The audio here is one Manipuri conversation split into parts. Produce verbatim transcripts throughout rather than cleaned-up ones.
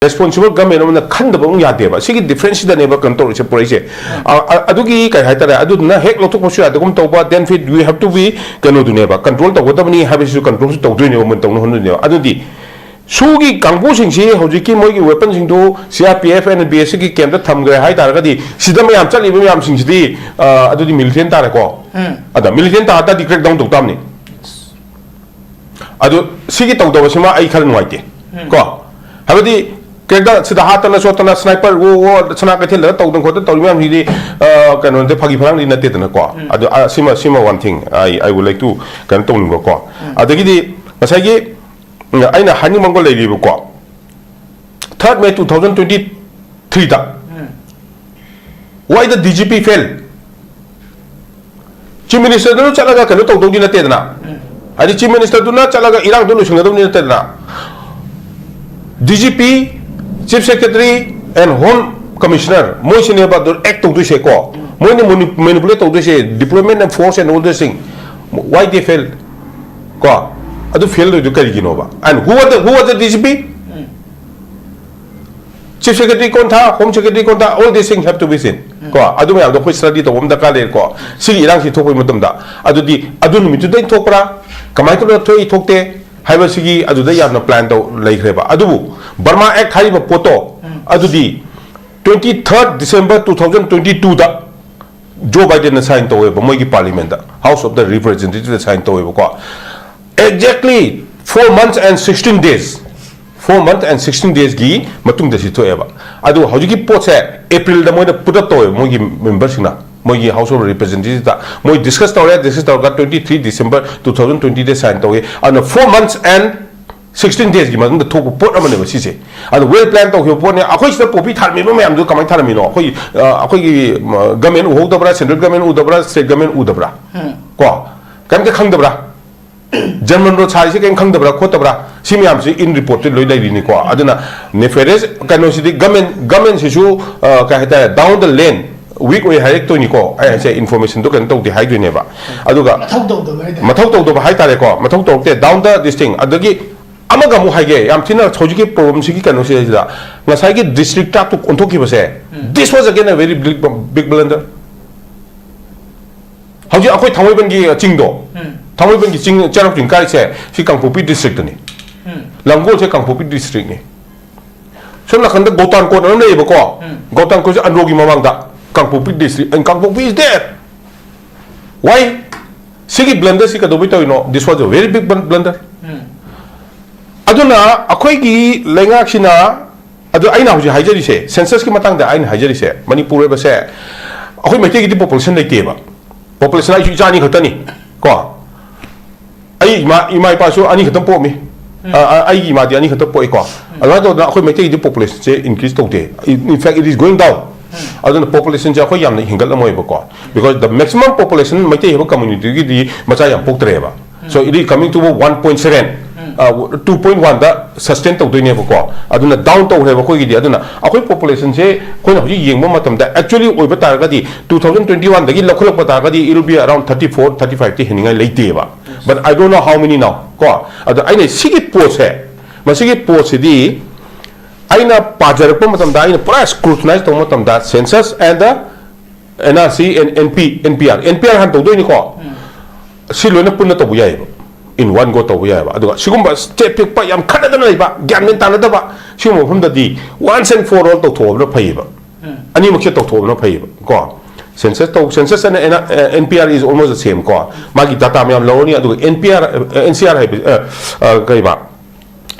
responsible government ꯑꯃꯅ ꯈꯟꯗꯕ ꯑꯃꯨꯛ ꯌꯥꯗꯦꯕ꯫ ꯁꯤꯒꯤ difference ꯁꯤꯗꯅꯦꯕ ꯀꯩꯅꯣ ꯇꯧꯔꯤꯁꯦ, ꯄꯨꯔꯛꯏꯁꯦ꯫ ꯑ, ꯑ, ꯑꯗꯨꯒꯤ ꯀꯩ ꯍꯥꯏꯇꯥꯔꯦ, ꯑꯗꯨꯗꯨꯅ ꯍꯦꯛ ꯂꯧꯊꯣꯛꯄꯁꯨ ꯌꯥꯗꯒꯨꯝ ꯇꯧꯕ, then fit we have to be ꯀꯩꯅꯣꯗꯨꯅꯦꯕ, control ꯇꯧꯒꯗꯕꯅꯤ ꯍꯥꯏꯕꯁꯤꯁꯨ controlꯁꯨ ꯇꯧꯗꯣꯏꯅꯦꯕ, ꯃꯣꯏꯅ ꯇꯧꯅ ꯍꯣꯠꯅꯗꯣꯏꯅꯦꯕ꯫ ꯑꯗꯨꯗꯤ ꯁꯨꯒꯤ ꯀꯥꯡꯕꯨꯁꯤꯡꯁꯤ ꯍꯧꯖꯤꯛꯀꯤ ꯃꯣꯏꯒꯤ weaponꯁꯤꯡꯗꯨ C R P F and B S Fꯀꯤ campꯇ ꯊꯝꯈ꯭ꯔꯦ ꯍꯥꯏ ꯇꯥꯔꯒꯗꯤ, ꯁꯤꯗ ꯃꯌꯥꯝ ꯆꯠꯂꯤꯕ ꯃꯌꯥꯝꯁꯤꯡꯁꯤꯗꯤ, ꯑ, ꯑꯗꯨꯗꯤ militant ꯇꯥꯔꯦꯀꯣ꯫ ꯎꯝ꯫ ꯑꯗ militant ꯇꯥꯔ ꯇꯥꯔꯗꯤ crackdown ꯇꯧ ꯇꯥꯕꯅꯤ꯫ ꯑꯗꯨ ꯁꯤꯒꯤ ꯇꯧꯗꯕꯁꯤꯃ ꯑꯩ ꯈꯔ ꯅꯨꯡꯉꯥꯏꯇꯦ꯫ ꯎꯝ꯫ ꯀꯣ, ꯍꯥꯏꯕꯗꯤ crackdown ꯁꯤꯗ ꯍꯥꯠꯇꯅ ꯁꯣꯠꯇꯅ sniper ꯋꯣ ꯋꯣ ꯁꯅꯥ ꯀꯩꯊꯦꯜꯗ ꯇꯧꯗꯅ ꯈꯣꯠꯇꯅ ꯇꯧꯔꯤ ꯃꯌꯥꯝꯁꯤꯗꯤ, ꯑ, ꯀꯩꯅꯣ ꯅꯠꯇꯦ, ꯐꯥꯒꯤ ꯐꯔꯥꯡꯗꯤ ꯅꯠꯇꯦꯗꯅꯀꯣ꯫ ꯎꯝ꯫ ꯑꯗꯨ, ꯑ, ꯁꯤꯃ, ꯁꯤꯃ one thing I, I would like to ꯀꯩꯅꯣ ꯇꯧꯅꯤꯡꯕꯀꯣ꯫ ꯎꯝ꯫ ꯑꯗꯒꯤꯗꯤ ꯉꯁꯥꯏꯒꯤ, ꯎꯝ, ꯑꯩꯅ ꯍꯥꯏꯅꯤꯡꯕ ꯑꯃꯒ ꯂꯩꯔꯤꯕꯀꯣ, third May two thousand twenty threeꯗ, um. Why the D G P fail? Chief Ministerꯗꯨꯅ ꯆꯠꯂꯒ ꯀꯩꯅꯣ ꯇꯧꯗꯧꯗꯤ ꯅꯠꯇꯦꯗꯅ꯫ ꯎꯝ꯫ ꯍꯥꯏꯗꯤ Chief Ministerꯗꯨꯅ ꯆꯠꯂꯒ ꯏꯔꯥꯡꯗꯣ ꯂꯣꯏꯁꯤꯟꯒꯗꯧꯗꯤ ꯅꯠꯇꯦꯗꯅ꯫ D G P, Chief Secretary and Home Commissioner ꯃꯣꯏꯁꯤꯅꯦꯕ ꯑꯗꯨ act ꯇꯧꯗꯣꯏꯁꯦꯀꯣ꯫ ꯎꯝ꯫ ꯃꯣꯏꯅ mani-, manipulate ꯇꯧꯗꯣꯏꯁꯦ, deployment and force and all this thing. Why they fail? ꯀꯣ, ꯑꯗꯨ fail ꯑꯣꯏꯗꯣꯏ ꯀꯔꯤꯒꯤꯅꯣꯕ? And who was the, who was the D G P? Um. Chief Secretary ꯀꯣꯟꯊꯥ, Home Secretary ꯀꯣꯟꯊꯥ, all these things have to be seen. ꯎꯝ꯫ ꯀꯣ, ꯑꯗꯨ ꯃꯌꯥꯝꯗꯣ ꯑꯩꯈꯣꯏ study ꯇꯧꯕ ꯑꯃ ꯗꯔꯀꯥꯔ ꯂꯩꯔꯦꯀꯣ꯫ ꯁꯤꯒꯤ ꯏꯔꯥꯡꯁꯤ ꯊꯣꯛꯄꯒꯤ ꯃꯇꯝꯗ, ꯑꯗꯨꯗꯤ ꯑꯗꯨ ꯅꯨꯃꯤꯠꯇꯨꯗꯩ ꯊꯣꯛꯄ꯭ꯔꯥ, ꯀꯃꯥꯏꯅ ꯇꯧꯗꯅ ꯊꯣꯛꯏ ꯊꯣꯛꯇꯦ ꯍꯥꯏꯕꯁꯤꯒꯤ ꯑꯗꯨꯗ ꯌꯥꯝꯅ plan ꯇꯧ ꯂꯩꯈ꯭ꯔꯦꯕ꯫ ꯑꯗꯨꯕꯨ Burma Act ꯍꯥꯏꯔꯤꯕ ꯄꯣꯠꯇꯣ, ꯎꯝ꯫ ꯑꯗꯨꯗꯤ twenty third December two thousand twenty twoꯗ Joe Bidenꯅ sign ꯇꯧꯋꯦꯕ, ꯃꯣꯏꯒꯤ parliamentꯇ, House of the Representativeꯇ sign ꯇꯧꯋꯦꯕꯀꯣ꯫ Exactly four months and sixteen days, four months and sixteen daysꯀꯤ ꯃꯇꯨꯡꯗ ꯁꯤ ꯊꯣꯛꯑꯦꯕ꯫ ꯑꯗꯨ ꯍꯧꯖꯤꯛꯀꯤ ꯄꯣꯠꯁꯦ Aprilꯗ ꯃꯣꯏꯅ put up ꯇꯧꯋꯦꯕ, ꯃꯣꯏꯒꯤ memberꯁꯤꯡꯅ, ꯃꯣꯏꯒꯤ House of Representativeꯇ ꯃꯣꯏ discuss ꯇꯧꯔꯦ꯫ Discuss ꯇꯧꯔꯒ twenty three December two thousand twentyꯗ sign ꯇꯧꯋꯦ꯫ ꯑꯗꯨꯅ four months and sixteen daysꯀꯤ ꯃꯇꯨꯡꯗ ꯊꯣꯛꯄ ꯄꯣꯠ ꯑꯃꯅꯦꯕ ꯁꯤꯁꯦ꯫ ꯑꯗꯨ well plan ꯇꯧꯈꯤꯕ ꯄꯣꯠꯅꯦ꯫ ꯑꯩꯈꯣꯏ ꯁꯤꯗ poppy ꯊꯥꯔꯝꯃꯤꯕ ꯃꯌꯥꯝꯗꯨ ꯀꯃꯥꯏꯅ ꯊꯥꯔꯝꯃꯤꯅꯣ? ꯑꯩꯈꯣꯏ, ꯑ, ꯑꯩꯈꯣꯏꯒꯤ, ꯎꯝ, government ꯎꯍꯧꯗꯕ꯭ꯔꯥ, central government ꯎꯗꯕ꯭ꯔꯥ, state government ꯎꯗꯕ꯭ꯔꯥ? Um. ꯀꯣ, ꯀꯔꯤꯝꯇ ꯈꯪꯗꯕ꯭ꯔꯥ? German road ꯁꯥꯔꯤꯁꯦ ꯀꯔꯤꯝ ꯈꯪꯗꯕ꯭ꯔꯥ ꯈꯣꯠꯇꯕ꯭ꯔꯥ? ꯁꯤ ꯃꯌꯥꯝꯁꯤ in reportꯇ ꯂꯣꯏ ꯂꯩꯔꯤꯅꯤꯀꯣ꯫ ꯑꯗꯨꯅ nefarious ꯀꯩꯅꯣꯁꯤꯗꯤ government, governmentꯁꯤꯁꯨ, ꯑ, ꯀꯩ ꯍꯥꯏꯇꯥꯔꯦ, down the line weak ꯑꯣꯏ ꯍꯥꯏꯔꯛꯇꯣꯏꯅꯤꯀꯣ꯫ ꯑꯩ ꯍꯥꯏꯁꯦ informationꯗꯣ ꯀꯩꯅꯣ ꯇꯧꯗꯦ ꯍꯥꯏꯗꯣꯏꯅꯦꯕ꯫ ꯑꯗꯨꯒ ꯃꯊꯧ ꯇꯧꯗꯕ ꯍꯥꯏꯇꯥꯔꯦ꯫ ꯃꯊꯧ ꯇꯧꯗꯕ ꯍꯥꯏꯇꯥꯔꯦꯀꯣ꯫ ꯃꯊꯧ ꯇꯧꯔꯛꯇꯦ, down the this thing꯫ ꯑꯗꯒꯤ ꯑꯃꯒ ꯑꯃꯨꯛ ꯍꯥꯏꯒꯦ, ꯌꯥꯝ ꯊꯤꯅ ꯍꯧꯖꯤꯛꯀꯤ ꯄ꯭ꯔꯣꯕ꯭ꯂꯦꯝꯁꯤꯒꯤ ꯀꯩꯅꯣꯁꯤꯗꯩꯁꯤꯗ, ꯉꯁꯥꯏꯒꯤ ꯗꯤꯁꯇ꯭ꯔꯤꯛ ꯇꯔꯥꯇꯔꯨꯛ ꯑꯣꯟꯊꯣꯛꯈꯤꯕꯁꯦ, this was again a very big, big blunder. ꯍꯧꯖꯤꯛ ꯑꯩꯈꯣꯏ ꯊꯥꯡꯃꯩꯕꯟꯒꯤ ꯆꯤꯡꯗꯣ, ꯎꯝ꯫ ꯊꯥꯡꯃꯩꯕꯟꯒꯤ ꯆꯤꯡ, ꯆꯩꯔꯥꯎ ꯆꯤꯡ ꯀꯥꯏꯁꯦ, ꯁꯤ ꯀꯥꯡꯄꯣꯛꯄꯤ ꯗꯤꯁꯇ꯭ꯔꯤꯛꯇꯅꯤ꯫ ꯎꯝ꯫ ꯂꯥꯡꯒꯣꯜꯁꯦ ꯀꯥꯡꯄꯣꯛꯄꯤ ꯗꯤꯁꯇ꯭ꯔꯤꯛꯅꯤ꯫ ꯁꯣꯝ ꯅꯥꯀꯟꯗ ꯒꯣꯇꯥꯟ ꯀꯣꯠ ꯑꯃ ꯂꯩꯌꯦꯕꯀꯣ꯫ ꯎꯝ꯫ ꯒꯣꯇꯥꯟ ꯀꯣꯠꯁꯦ ꯑꯟꯗ꯭ꯔꯣꯒꯤ ꯃꯃꯥꯡꯗ, Kangpokpi district, and Kangpokpi is there. Why? ꯁꯤꯒꯤ blunder ꯁꯤ ꯀꯩꯗꯧꯕꯩ ꯇꯧꯔꯤꯅꯣ? This was a very big blunder. ꯎꯝ꯫ ꯑꯗꯨꯅ ꯑꯩꯈꯣꯏꯒꯤ ꯂꯩꯉꯥꯛꯁꯤꯅ, ꯑꯗꯨ ꯑꯩꯅ ꯍꯧꯖꯤꯛ ꯍꯥꯏꯖꯔꯤꯁꯦ, ꯁꯦꯟꯁꯁꯀꯤ ꯃꯇꯥꯡꯗ ꯑꯩꯅ ꯍꯥꯏꯖꯔꯤꯁꯦ, ꯃꯅꯤꯄꯨꯔ ꯍꯥꯏꯕꯁꯦ ꯑꯩꯈꯣꯏ ꯃꯩꯇꯩꯒꯤꯗꯤ ꯄꯣꯄꯨꯂꯦꯁꯟ ꯂꯩꯇꯦꯕ꯫ ꯄꯣꯄꯨꯂꯦꯁꯟ ꯑꯩꯁꯨ ꯏꯆꯥ ꯑꯅꯤ ꯈꯛꯇꯅꯤ ꯀꯣ꯫ ꯑꯩ ꯏꯃꯥ, ꯏꯃꯥ ꯏꯄꯥꯁꯨ ꯑꯅꯤ ꯈꯛꯇꯪ ꯄꯣꯛꯑꯝꯃꯤ꯫ ꯎꯝ꯫ ꯑ, ꯑ, ꯑꯩꯒꯤ ꯏꯃꯥꯗꯤ ꯑꯅꯤ ꯈꯛꯇꯪ ꯄꯣꯛꯏꯀꯣ꯫ ꯎꯝ꯫ ꯑꯗꯨꯃꯥꯏꯅ ꯇꯧꯗꯅ ꯑꯩꯈꯣꯏ ꯃꯩꯇꯩꯒꯤꯗꯤ ꯄꯣꯄꯨꯂꯦꯁꯟꯁꯦ ꯏꯟꯀ꯭ꯔꯤꯁ ꯇꯧꯗꯦ꯫ In fact, it is going down. ꯎꯝ꯫ ꯑꯗꯨꯅ ꯄꯣꯄꯨꯂꯦꯁꯟꯁꯦ ꯑꯩꯈꯣꯏ ꯌꯥꯝꯅ ꯍꯦꯟꯒꯠꯂꯝꯃꯣꯏꯕꯀꯣ꯫ Because the maximum population Meitei ꯍꯥꯏꯕ ꯀꯝꯃ꯭ꯌꯨꯅꯤꯇꯤꯒꯤꯗꯤ ꯃꯆꯥ ꯌꯥꯝ ꯄꯣꯛꯇ꯭ꯔꯦꯕ꯫ So it is coming to one point seven, um. Uh, two point one the sustain ꯇꯧꯗꯣꯏꯅꯦꯕꯀꯣ꯫ ꯑꯗꯨꯅ down ꯇꯧꯈ꯭ꯔꯦꯕ ꯑꯩꯈꯣꯏꯒꯤꯗꯤ꯫ ꯑꯗꯨꯅ ꯑꯩꯈꯣꯏ ꯄꯣꯄꯨꯂꯦꯁꯟꯁꯦ ꯑꯩꯈꯣꯏꯅ ꯍꯧꯖꯤꯛ ꯌꯦꯡꯕ ꯃꯇꯝꯗ, actually ꯑꯣꯏꯕ ꯇꯥꯔꯒꯗꯤ, two thousand twenty one ꯗꯒꯤ ꯂꯧꯈꯠꯂꯛꯄ ꯇꯥꯔꯒꯗꯤ, it will be around thirty four, thirty five ꯇꯤ ꯍꯦꯟꯅꯤꯡꯉꯥꯏ ꯂꯩꯇꯦꯕ꯫ But I don't know how many now ꯀꯣ꯫ ꯑꯗꯣ ꯑꯩꯅ ꯁꯤꯒꯤ ꯄꯣꯠꯁꯦ, ꯃꯁꯤꯒꯤ ꯄꯣꯠꯁꯤꯗꯤ ꯑꯩꯅ ꯄꯥꯖꯔꯛꯄ ꯃꯇꯝꯗ, ꯑꯩꯅ ꯄꯨꯔꯥ scrutinize ꯇꯧꯕ ꯃꯇꯝꯗ, census and the N R C and N P, N P R, N P R ꯍꯥꯟꯅ ꯇꯧꯗꯣꯏꯅꯤꯀꯣ꯫ ꯎꯝ꯫ ꯁꯤ ꯂꯣꯏꯅ ꯄꯨꯟꯅ ꯇꯧꯕ ꯌꯥꯏꯑꯕ, in one go ꯇꯧꯕ ꯌꯥꯏꯑꯕ꯫ ꯑꯗꯨꯒ ꯁꯤꯒꯨꯝꯕ ꯁ꯭ꯇꯦꯠ ꯄꯤꯛꯄ, ꯌꯥꯝ ꯈꯠꯅꯗꯅ ꯂꯩꯕ, ꯒ꯭ꯌꯥꯟ ꯃꯦꯟ ꯇꯥꯅꯗꯕ, ꯁꯤꯒꯨꯝꯕ ꯃꯐꯝꯗꯗꯤ once and for all ꯇꯧꯊꯣꯛꯑꯕꯅ ꯐꯩꯌꯦꯕ꯫ ꯎꯝ꯫ ꯑꯅꯤꯃꯛꯁꯦ ꯇꯧꯊꯣꯛꯑꯕꯅ ꯐꯩꯌꯦꯕ ꯀꯣ꯫ Census ꯇꯧ, census and N R, uh, N P R is almost the same ꯀꯣ꯫ ꯃꯥꯒꯤ data ꯃꯌꯥꯝ ꯂꯧꯔꯅꯤ, ꯑꯗꯨꯒ N P R, uh, N C R ꯍꯥꯏꯕ, uh, uh, ꯀꯩꯕ?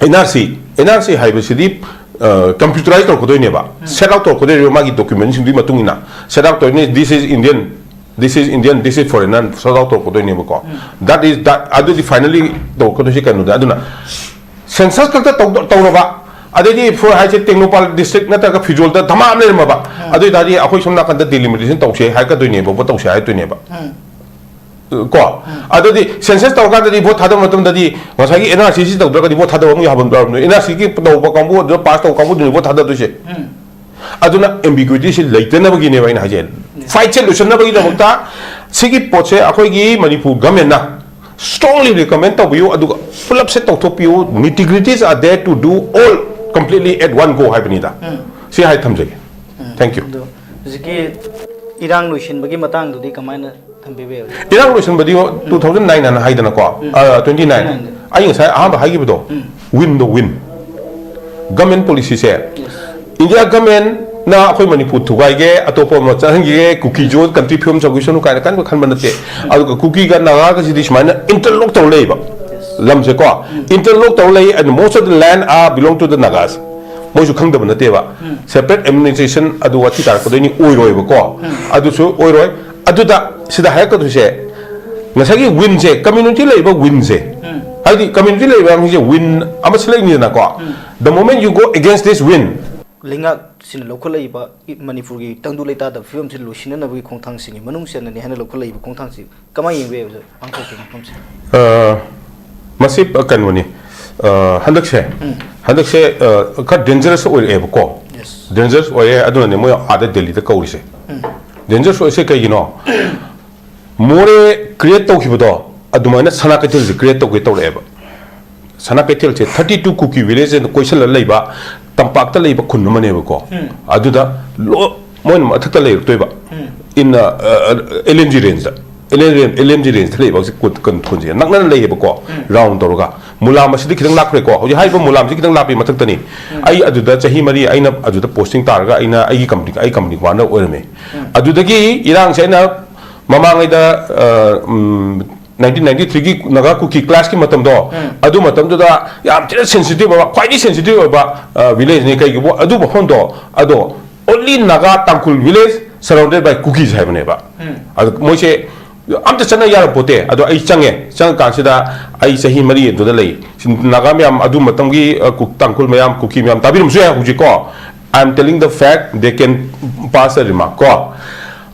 N R C, N R C ꯍꯥꯏꯕꯁꯤꯗꯤ, ꯑ, computerize ꯇꯧꯔꯛꯀꯗꯣꯏꯅꯦꯕ꯫ ꯎꯝ꯫ Set out ꯇꯧꯔꯛꯀꯗꯣꯏꯅꯦꯕ ꯃꯥꯒꯤ document ꯁꯤꯡꯗꯨꯒꯤ ꯃꯇꯨꯡ ꯏꯟꯅ꯫ Set out ꯇꯧꯔꯤꯅꯤ, this is Indian, this is Indian, this is foreigner, set out ꯇꯧꯔꯛꯀꯗꯣꯏꯅꯦꯕꯀꯣ꯫ Um. That is, that, ꯑꯗꯨꯗꯤ finally ꯇꯧꯔꯛꯀꯗꯣꯏꯁꯦ ꯀꯩꯅꯣꯗ꯫ ꯑꯗꯨꯅ census ꯈꯛꯇ ꯇꯧ-, ꯇꯧꯔꯕ, ꯑꯗꯩꯗꯤ for ꯍꯥꯏꯁꯦ ꯇꯦꯡꯅꯧꯄꯜ district ꯅꯠꯇ꯭ꯔꯒ ꯐꯤꯖꯣꯜꯗ ꯙꯃꯥ ꯑꯃ ꯂꯩꯔꯝꯃꯕ, ꯎꯝ꯫ ꯑꯗꯨ ꯑꯣꯏꯇꯥꯔꯗꯤ ꯑꯩꯈꯣꯏ ꯁꯣꯝ ꯅꯥꯀꯟꯗ delimitation ꯇꯧꯁꯦ ꯍꯥꯏꯔꯛꯀꯗꯣꯏꯅꯦꯕ, vote ꯇꯧꯁꯦ ꯍꯥꯏꯔꯛꯇꯣꯏꯅꯦꯕ꯫ ꯎꯝ꯫ ꯀꯣ? ꯎꯝ꯫ ꯑꯗꯨꯗꯤ census ꯇꯧꯔꯀꯥꯟꯗꯗꯤ vote ꯊꯥꯗꯕ ꯃꯇꯝꯗꯗꯤ ꯉꯁꯥꯏꯒꯤ N R C ꯁꯤ ꯇꯧꯗ꯭ꯔꯒꯗꯤ vote ꯊꯥꯗꯕ ꯑꯃꯨꯛ ꯌꯥꯐꯝ ꯌꯥꯎꯔꯝꯗꯣꯏꯅꯤ꯫ N R C ꯒꯤ ꯇꯧꯕ ꯀꯥꯡꯕꯨ ꯑꯗꯨꯗ pass ꯇꯧꯕ ꯀꯥꯡꯕꯨꯗꯨꯅꯤ vote ꯊꯥꯗꯗꯣꯏꯁꯦ꯫ ꯎꯝ꯫ ꯑꯗꯨꯅ ambiguity ꯁꯤ ꯂꯩꯇꯅꯕꯒꯤꯅꯦꯕ ꯑꯩꯅ ꯍꯥꯏꯖꯩ꯫ ꯎꯝ꯫ Fight ꯁꯦ ꯂꯣꯏꯁꯤꯟꯅꯕꯒꯤꯗꯃꯛꯇ ꯁꯤꯒꯤ ꯄꯣꯠꯁꯦ ꯑꯩꯈꯣꯏꯒꯤ ꯃꯅꯤꯄꯨꯔ government ꯅ Strongly recommend ꯇꯧꯕꯤꯌꯨ, ꯑꯗꯨꯒ ꯄꯨꯂꯞꯁꯦ ꯇꯧꯊꯣꯛꯄꯤꯌꯨ, nitty gritties are there to do all completely at one go ꯍꯥꯏꯕꯅꯤꯗ꯫ ꯁꯤ ꯍꯥꯏ ꯊꯝꯖꯒꯦ꯫ Thank you꯫ ꯑꯗꯣ ꯍꯧꯖꯤꯛꯀꯤ ꯏꯔꯥꯡ ꯂꯣꯏꯁꯤꯟꯕꯒꯤ ꯃꯇꯥꯡꯗꯨꯗꯤ ꯀꯃꯥꯏꯅ ꯊꯝꯕꯤꯕ ꯌꯥꯏ? ꯏꯔꯥꯡ ꯂꯣꯏꯁꯤꯟꯕꯗꯤ ꯇꯨ ꯊꯥꯎꯖꯟ ꯅꯥꯏꯟ ꯍꯥꯏꯅ ꯍꯥꯏꯗꯅꯀꯣ, ꯇ꯭ꯋꯦꯟꯇꯤ ꯅꯥꯏꯟ꯫ ꯑꯩ ꯉꯁꯥꯏ ꯑꯍꯥꯟꯕ ꯍꯥꯏꯈꯤꯕꯗꯣ, ꯋꯤꯟꯗꯣ ꯋꯤꯟ꯫ ꯒꯃꯦꯟ ꯄꯣꯂꯤꯁꯤꯁꯦ, ꯏꯟꯗꯤꯌꯥ ꯒꯃꯦꯟꯅ ꯑꯩꯈꯣꯏ ꯃꯅꯤꯄꯨꯔ ꯊꯨꯒꯥꯏꯒꯦ, ꯑꯇꯣꯞꯄ ꯑꯃ ꯆꯠꯍꯟꯈꯤꯒꯦ, ꯀꯨꯀꯤ ꯖꯣꯟ ꯀꯟꯇ꯭ꯔꯤ ꯐꯤꯕꯝ ꯆꯧꯈꯤ ꯁꯅꯨ ꯀꯥꯏꯅ ꯀꯟꯕ ꯈꯟꯕ ꯅꯠꯇꯦ꯫ ꯑꯗꯨꯒ ꯀꯨꯀꯤꯒ ꯅꯥꯒꯥꯒꯁꯤꯗꯤ ꯁꯨꯃꯥꯏꯅ interlock ꯇꯧꯔ ꯂꯩꯌꯦꯕ꯫ ꯂꯝꯁꯦꯀꯣ, interlock ꯇꯧꯔ ꯂꯩ, and most of the land are belong to the Nagas꯫ ꯃꯣꯏꯁꯨ ꯈꯪꯗꯕ ꯅꯠꯇꯦꯕ꯫ Separate administration ꯑꯗꯨ ꯋꯥꯊꯤ ꯇꯥꯔꯛꯀꯗꯣꯏꯅꯤ, ꯑꯣꯏꯔꯣꯏꯕꯀꯣ꯫ ꯑꯗꯨꯁꯨ ꯑꯣꯏꯔꯣꯏ꯫ ꯑꯗꯨꯗ ꯁꯤꯗ ꯍꯥꯏꯔꯛꯀꯗꯣꯏꯁꯦ, ꯉꯁꯥꯏꯒꯤ ꯋꯤꯟꯁꯦ, ꯀꯝꯃ꯭ꯌꯨꯅꯤꯇꯤ ꯂꯩꯔꯤꯕ ꯋꯤꯟꯁꯦ, ꯍꯥꯏꯗꯤ ꯀꯝꯃ꯭ꯌꯨꯅꯤꯇꯤ ꯂꯩꯔꯤꯕ ꯃꯤꯁꯦ ꯋꯤꯟ ꯑꯃ ꯁꯤꯜꯂꯛꯏꯅꯤꯗꯅꯀꯣ꯫ The moment you go against this wind, ꯂꯩꯉꯥꯛꯁꯤꯅ ꯂꯧꯈꯠꯂꯛꯏꯕ ꯃꯅꯤꯄꯨꯔꯒꯤ ꯇꯪꯗꯨ ꯂꯩꯇꯥꯗꯕ ꯐꯤꯕꯝꯁꯤ ꯂꯣꯏꯁꯤꯟꯅꯅꯕꯒꯤ ꯈꯣꯡꯊꯥꯡꯁꯤꯡꯒꯤ ꯃꯅꯨꯡ ꯆꯟꯅꯅꯤ ꯍꯥꯏꯅ ꯂꯧꯈꯠꯂꯛꯏꯕ ꯈꯣꯡꯊꯥꯡꯁꯤ ꯀꯃꯥꯏꯅ ꯌꯦꯡꯕ ꯌꯥꯏ, ꯄꯥꯡꯊꯣꯛꯄꯒꯤ ꯃꯐꯝꯁꯦ? ꯑ, ꯃꯁꯤ ꯀꯩꯅꯣꯅꯤ, ꯑ, ꯍꯟꯗꯛꯁꯦ, ꯍꯟꯗꯛꯁꯦ, ꯑ, ꯈꯔ dangerous ꯑꯣꯏꯔꯛꯑꯦꯕꯀꯣ꯫ Dangerous ꯑꯣꯏꯔꯦ, ꯑꯗꯨꯅꯅꯦ ꯃꯣꯏ ꯑꯥꯗ ꯗꯦꯜꯂꯤꯗ ꯀꯧꯔꯤꯁꯦ꯫ Dangerous ꯑꯣꯏꯔꯤꯁꯦ ꯀꯩꯒꯤꯅꯣ? ꯃꯣꯔꯦ create ꯇꯧꯈꯤꯕꯗꯣ, ꯑꯗꯨꯃꯥꯏꯅ ꯁꯅꯥ ꯀꯩꯊꯦꯜꯁꯦ create ꯇꯧꯒꯦ ꯇꯧꯔꯛꯑꯦꯕ꯫ ꯁꯅꯥ ꯀꯩꯊꯦꯜꯁꯦ thirty two ꯀꯨꯀꯤ village ꯑꯅ ꯀꯣꯏꯁꯜꯂ ꯂꯩꯕ ꯇꯝꯄꯥꯛꯇ ꯂꯩꯕ ꯈꯨꯟ ꯑꯃꯅꯦꯕꯀꯣ꯫ ꯑꯗꯨꯗ ꯂꯣ-, ꯃꯣꯏꯅ ꯃꯊꯛꯇ ꯂꯩꯔꯛꯇꯣꯏꯕ꯫ In, uh, uh, L M G range the. L M G range ꯗ ꯂꯩꯕ ꯍꯧꯖꯤꯛ ꯀꯨ-, ꯀꯩꯅꯣ ꯊꯣꯟꯁꯦ ꯅꯛꯅꯅ ꯂꯩꯌꯦꯕꯀꯣ꯫ Round ꯇꯧꯔꯒ꯫ ꯃꯨꯂꯥꯝ ꯑꯁꯤꯗꯤ ꯈꯤꯇꯪ ꯂꯥꯞꯈ꯭ꯔꯦꯀꯣ꯫ ꯍꯧꯖꯤꯛ ꯍꯥꯏꯔꯤꯕ ꯃꯨꯂꯥꯝꯁꯤ ꯈꯤꯇꯪ ꯂꯥꯞꯄꯤ ꯃꯊꯛꯇꯅꯤ꯫ ꯑꯩ ꯑꯗꯨꯗ ꯆꯍꯤ ꯃꯔꯤ ꯑꯩꯅ ꯑꯗꯨꯗ posting ꯇꯥꯔꯒ ꯑꯩꯅ ꯑꯩꯒꯤ company, ꯑꯩ company commander ꯑꯣꯏꯔꯝꯃꯦ꯫ ꯑꯗꯨꯗꯒꯤ ꯏꯔꯥꯡꯁꯦ ꯑꯩꯅ ꯃꯃꯥꯡꯉꯩꯗ, ꯑ, ꯎꯝ, nineteen ninety three ꯒꯤ ꯅꯥꯒꯥ ꯀꯨꯀꯤ clash ꯀꯤ ꯃꯇꯝꯗꯣ, ꯑꯗꯨ ꯃꯇꯝꯗꯨꯗ ꯌꯥꯝ ꯊꯤꯅ sensitive ꯑꯣꯏꯕ, ꯈ꯭ꯋꯥꯏꯗꯒꯤ sensitive ꯑꯣꯏꯕ, ꯑ, village ꯅꯤ꯫ ꯀꯩꯒꯤꯕꯨ ꯑꯗꯨ ꯃꯐꯝꯗꯣ, ꯑꯗꯣ only Naga Tangkhul village surrounded by Kukis ꯍꯥꯏꯕꯅꯦꯕ꯫ ꯑꯗꯨ ꯃꯣꯏꯁꯦ ꯑꯝꯇ ꯆꯠꯅ ꯌꯥꯔꯄꯣꯠꯇꯦ꯫ ꯑꯗꯣ ꯑꯩ ꯆꯪꯉꯦ, ꯆꯪꯉꯀꯥꯟꯁꯤꯗ ꯑꯩ ꯆꯍꯤ ꯃꯔꯤ ꯑꯗꯨꯗ ꯂꯩ꯫ ꯁꯤ ꯅꯥꯒꯥ ꯃꯌꯥꯝ, ꯑꯗꯨ ꯃꯇꯝꯒꯤ, ꯑ, ꯀꯨ-, ꯇꯥꯡꯈꯨꯜ ꯃꯌꯥꯝ, ꯀꯨꯀꯤ ꯃꯌꯥꯝ ꯇꯥꯕꯤꯔꯝꯕꯁꯨ ꯌꯥꯏ ꯍꯧꯖꯤꯛꯀꯣ꯫ I am telling the fact, they can pass a remark ꯀꯣ꯫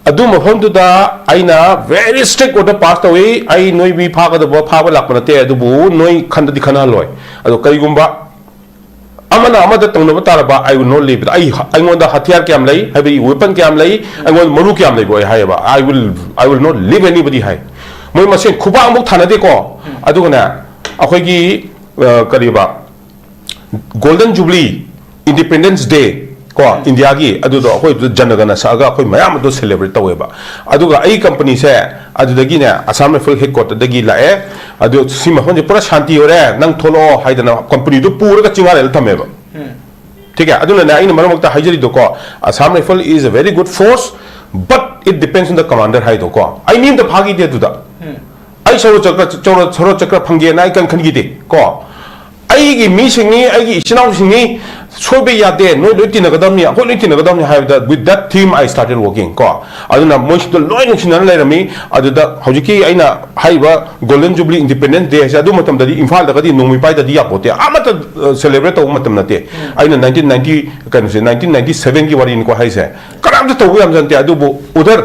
ꯑꯗꯨ ꯃꯐꯝꯗꯨꯗ ꯑꯩꯅ very strict order pass ꯇꯧꯏ꯫ ꯑꯩ ꯅꯣꯏ ꯃꯤ ꯐꯥꯒꯗꯕ, ꯐꯥꯕ ꯂꯥꯛꯄ ꯅꯠꯇꯦ, ꯑꯗꯨꯕꯨ ꯅꯣꯏ ꯈꯟꯗꯗꯤ ꯈꯟꯅꯍꯜꯂꯣꯏ꯫ ꯑꯗꯣ ꯀꯔꯤꯒꯨꯝꯕ ꯑꯃꯅ ꯑꯃꯗ ꯇꯧꯅꯕ ꯇꯥꯔꯕ, I will not leave it. ꯑꯩ, ꯑꯩꯉꯣꯟꯗ ꯍꯊꯤꯌꯥꯔ ꯀꯌꯥꯝ ꯂꯩ, ꯍꯥꯏꯕꯗꯤ weapon ꯀꯌꯥꯝ ꯂꯩ, ꯑꯩꯉꯣꯟꯗ ꯃꯔꯨ ꯀꯌꯥꯝ ꯂꯩꯕ ꯑꯩ ꯍꯥꯏꯌꯦꯕ꯫ I will, I will not leave anybody ꯍꯥꯏ꯫ ꯃꯣꯏ ꯃꯁꯦꯟ ꯈꯨꯕꯥꯛ ꯑꯃꯨꯛ ꯊꯥꯅꯗꯦꯀꯣ꯫ ꯑꯗꯨꯒꯅꯦ, ꯑꯩꯈꯣꯏꯒꯤ, ꯑ, ꯀꯔꯤꯕ, Golden Jubilee, Independence Day ꯀꯣ, ꯏꯟꯗꯤꯌꯥꯒꯤ, ꯑꯗꯨꯗꯣ ꯑꯩꯈꯣꯏ ꯑꯗꯨ ꯖꯅꯒꯅ ꯁꯛꯑꯒ ꯑꯩꯈꯣꯏ ꯃꯌꯥꯝ ꯑꯗꯨ celebrate ꯇꯧꯋꯦꯕ꯫ ꯑꯗꯨꯒ ꯑꯩ company ꯁꯦ ꯑꯗꯨꯗꯒꯤꯅꯦ, Assam Rifle headquarter ꯗꯒꯤ ꯂꯥꯛꯑꯦ꯫ ꯑꯗꯨ ꯁꯤ ꯃꯐꯝꯁꯦ ꯄꯨꯔꯥ ꯁꯥꯟꯇꯤ ꯑꯣꯏꯔꯦ, ꯅꯪ ꯊꯣꯛꯂꯛꯑꯣ ꯍꯥꯏꯗꯅ company ꯗꯨ ꯄꯨꯔꯒ ꯆꯤꯡꯉꯥꯔꯦꯜꯗ ꯊꯝꯃꯦꯕ꯫ ꯎꯝ꯫ ꯊꯤꯀꯦ? ꯑꯗꯨꯅꯅꯦ ꯑꯩꯅ ꯃꯔꯛ ꯃꯔꯛꯇ ꯍꯥꯏꯖꯔꯤꯗꯣꯀꯣ, Assam Rifle is a very good force, but it depends on the commander ꯍꯥꯏꯗꯣꯀꯣ꯫ ꯑꯩ ꯃꯤ ꯑꯝꯇ ꯐꯥꯈꯤꯗꯦ ꯑꯗꯨꯗ꯫ ꯎꯝ꯫ ꯑꯩ ꯁꯔꯣ ꯆꯀ꯭ꯔ, ꯆꯧꯔ-, ꯁꯔꯣ ꯆꯀ꯭ꯔ ꯐꯪꯒꯦꯅ ꯑꯩ ꯀꯔꯤꯝ ꯈꯟꯈꯤꯗꯦ ꯀꯣ꯫ ꯑꯩꯒꯤ ꯃꯤꯁꯤꯡꯅꯤ, ꯑꯩꯒꯤ ꯏꯆꯤꯟ ꯏꯅꯥꯎꯁꯤꯡꯅꯤ, ꯁꯣꯏꯕ ꯌꯥꯗꯦ, ꯅꯣꯏ ꯂꯣꯏ ꯇꯤꯟꯅꯒꯗꯕꯅꯤ, ꯑꯩꯈꯣꯏ ꯂꯣꯏ ꯇꯤꯟꯅꯒꯗꯕꯅꯤ ꯍꯥꯏꯕꯗ, with that theme I started working ꯀꯣ꯫ ꯑꯗꯨꯅ ꯃꯣꯏꯁꯤꯗ ꯂꯣꯏ ꯅꯨꯡꯁꯤꯅꯅ ꯂꯩꯔꯝꯃꯤ꯫ ꯑꯗꯨꯗ ꯍꯧꯖꯤꯛꯀꯤ ꯑꯩꯅ ꯍꯥꯏꯔꯤꯕ Golden Jubilee, Independence Day ꯍꯥꯏꯁꯦ ꯑꯗꯨ ꯃꯇꯝꯗꯗꯤ ꯏꯝꯐꯥꯜꯗꯒꯗꯤ ꯅꯣꯡꯃꯩ ꯄꯥꯏꯗꯗꯤ ꯌꯥꯄꯣꯠꯇꯦ, ꯑꯃꯠꯇ, ꯑ, celebrate ꯇꯧꯕ ꯃꯇꯝ ꯅꯠꯇꯦ꯫ ꯑꯩꯅ nineteen ninety, ꯀꯩꯅꯣꯁꯦ, nineteen ninety seven ꯒꯤ ꯋꯥꯔꯤꯅꯤꯀꯣ ꯍꯥꯏꯁꯦ꯫ ꯀꯅꯥꯝꯇ ꯇꯧꯕ ꯌꯥꯝꯖꯟꯇꯦ, ꯑꯗꯨꯕꯨ ꯎꯗꯔ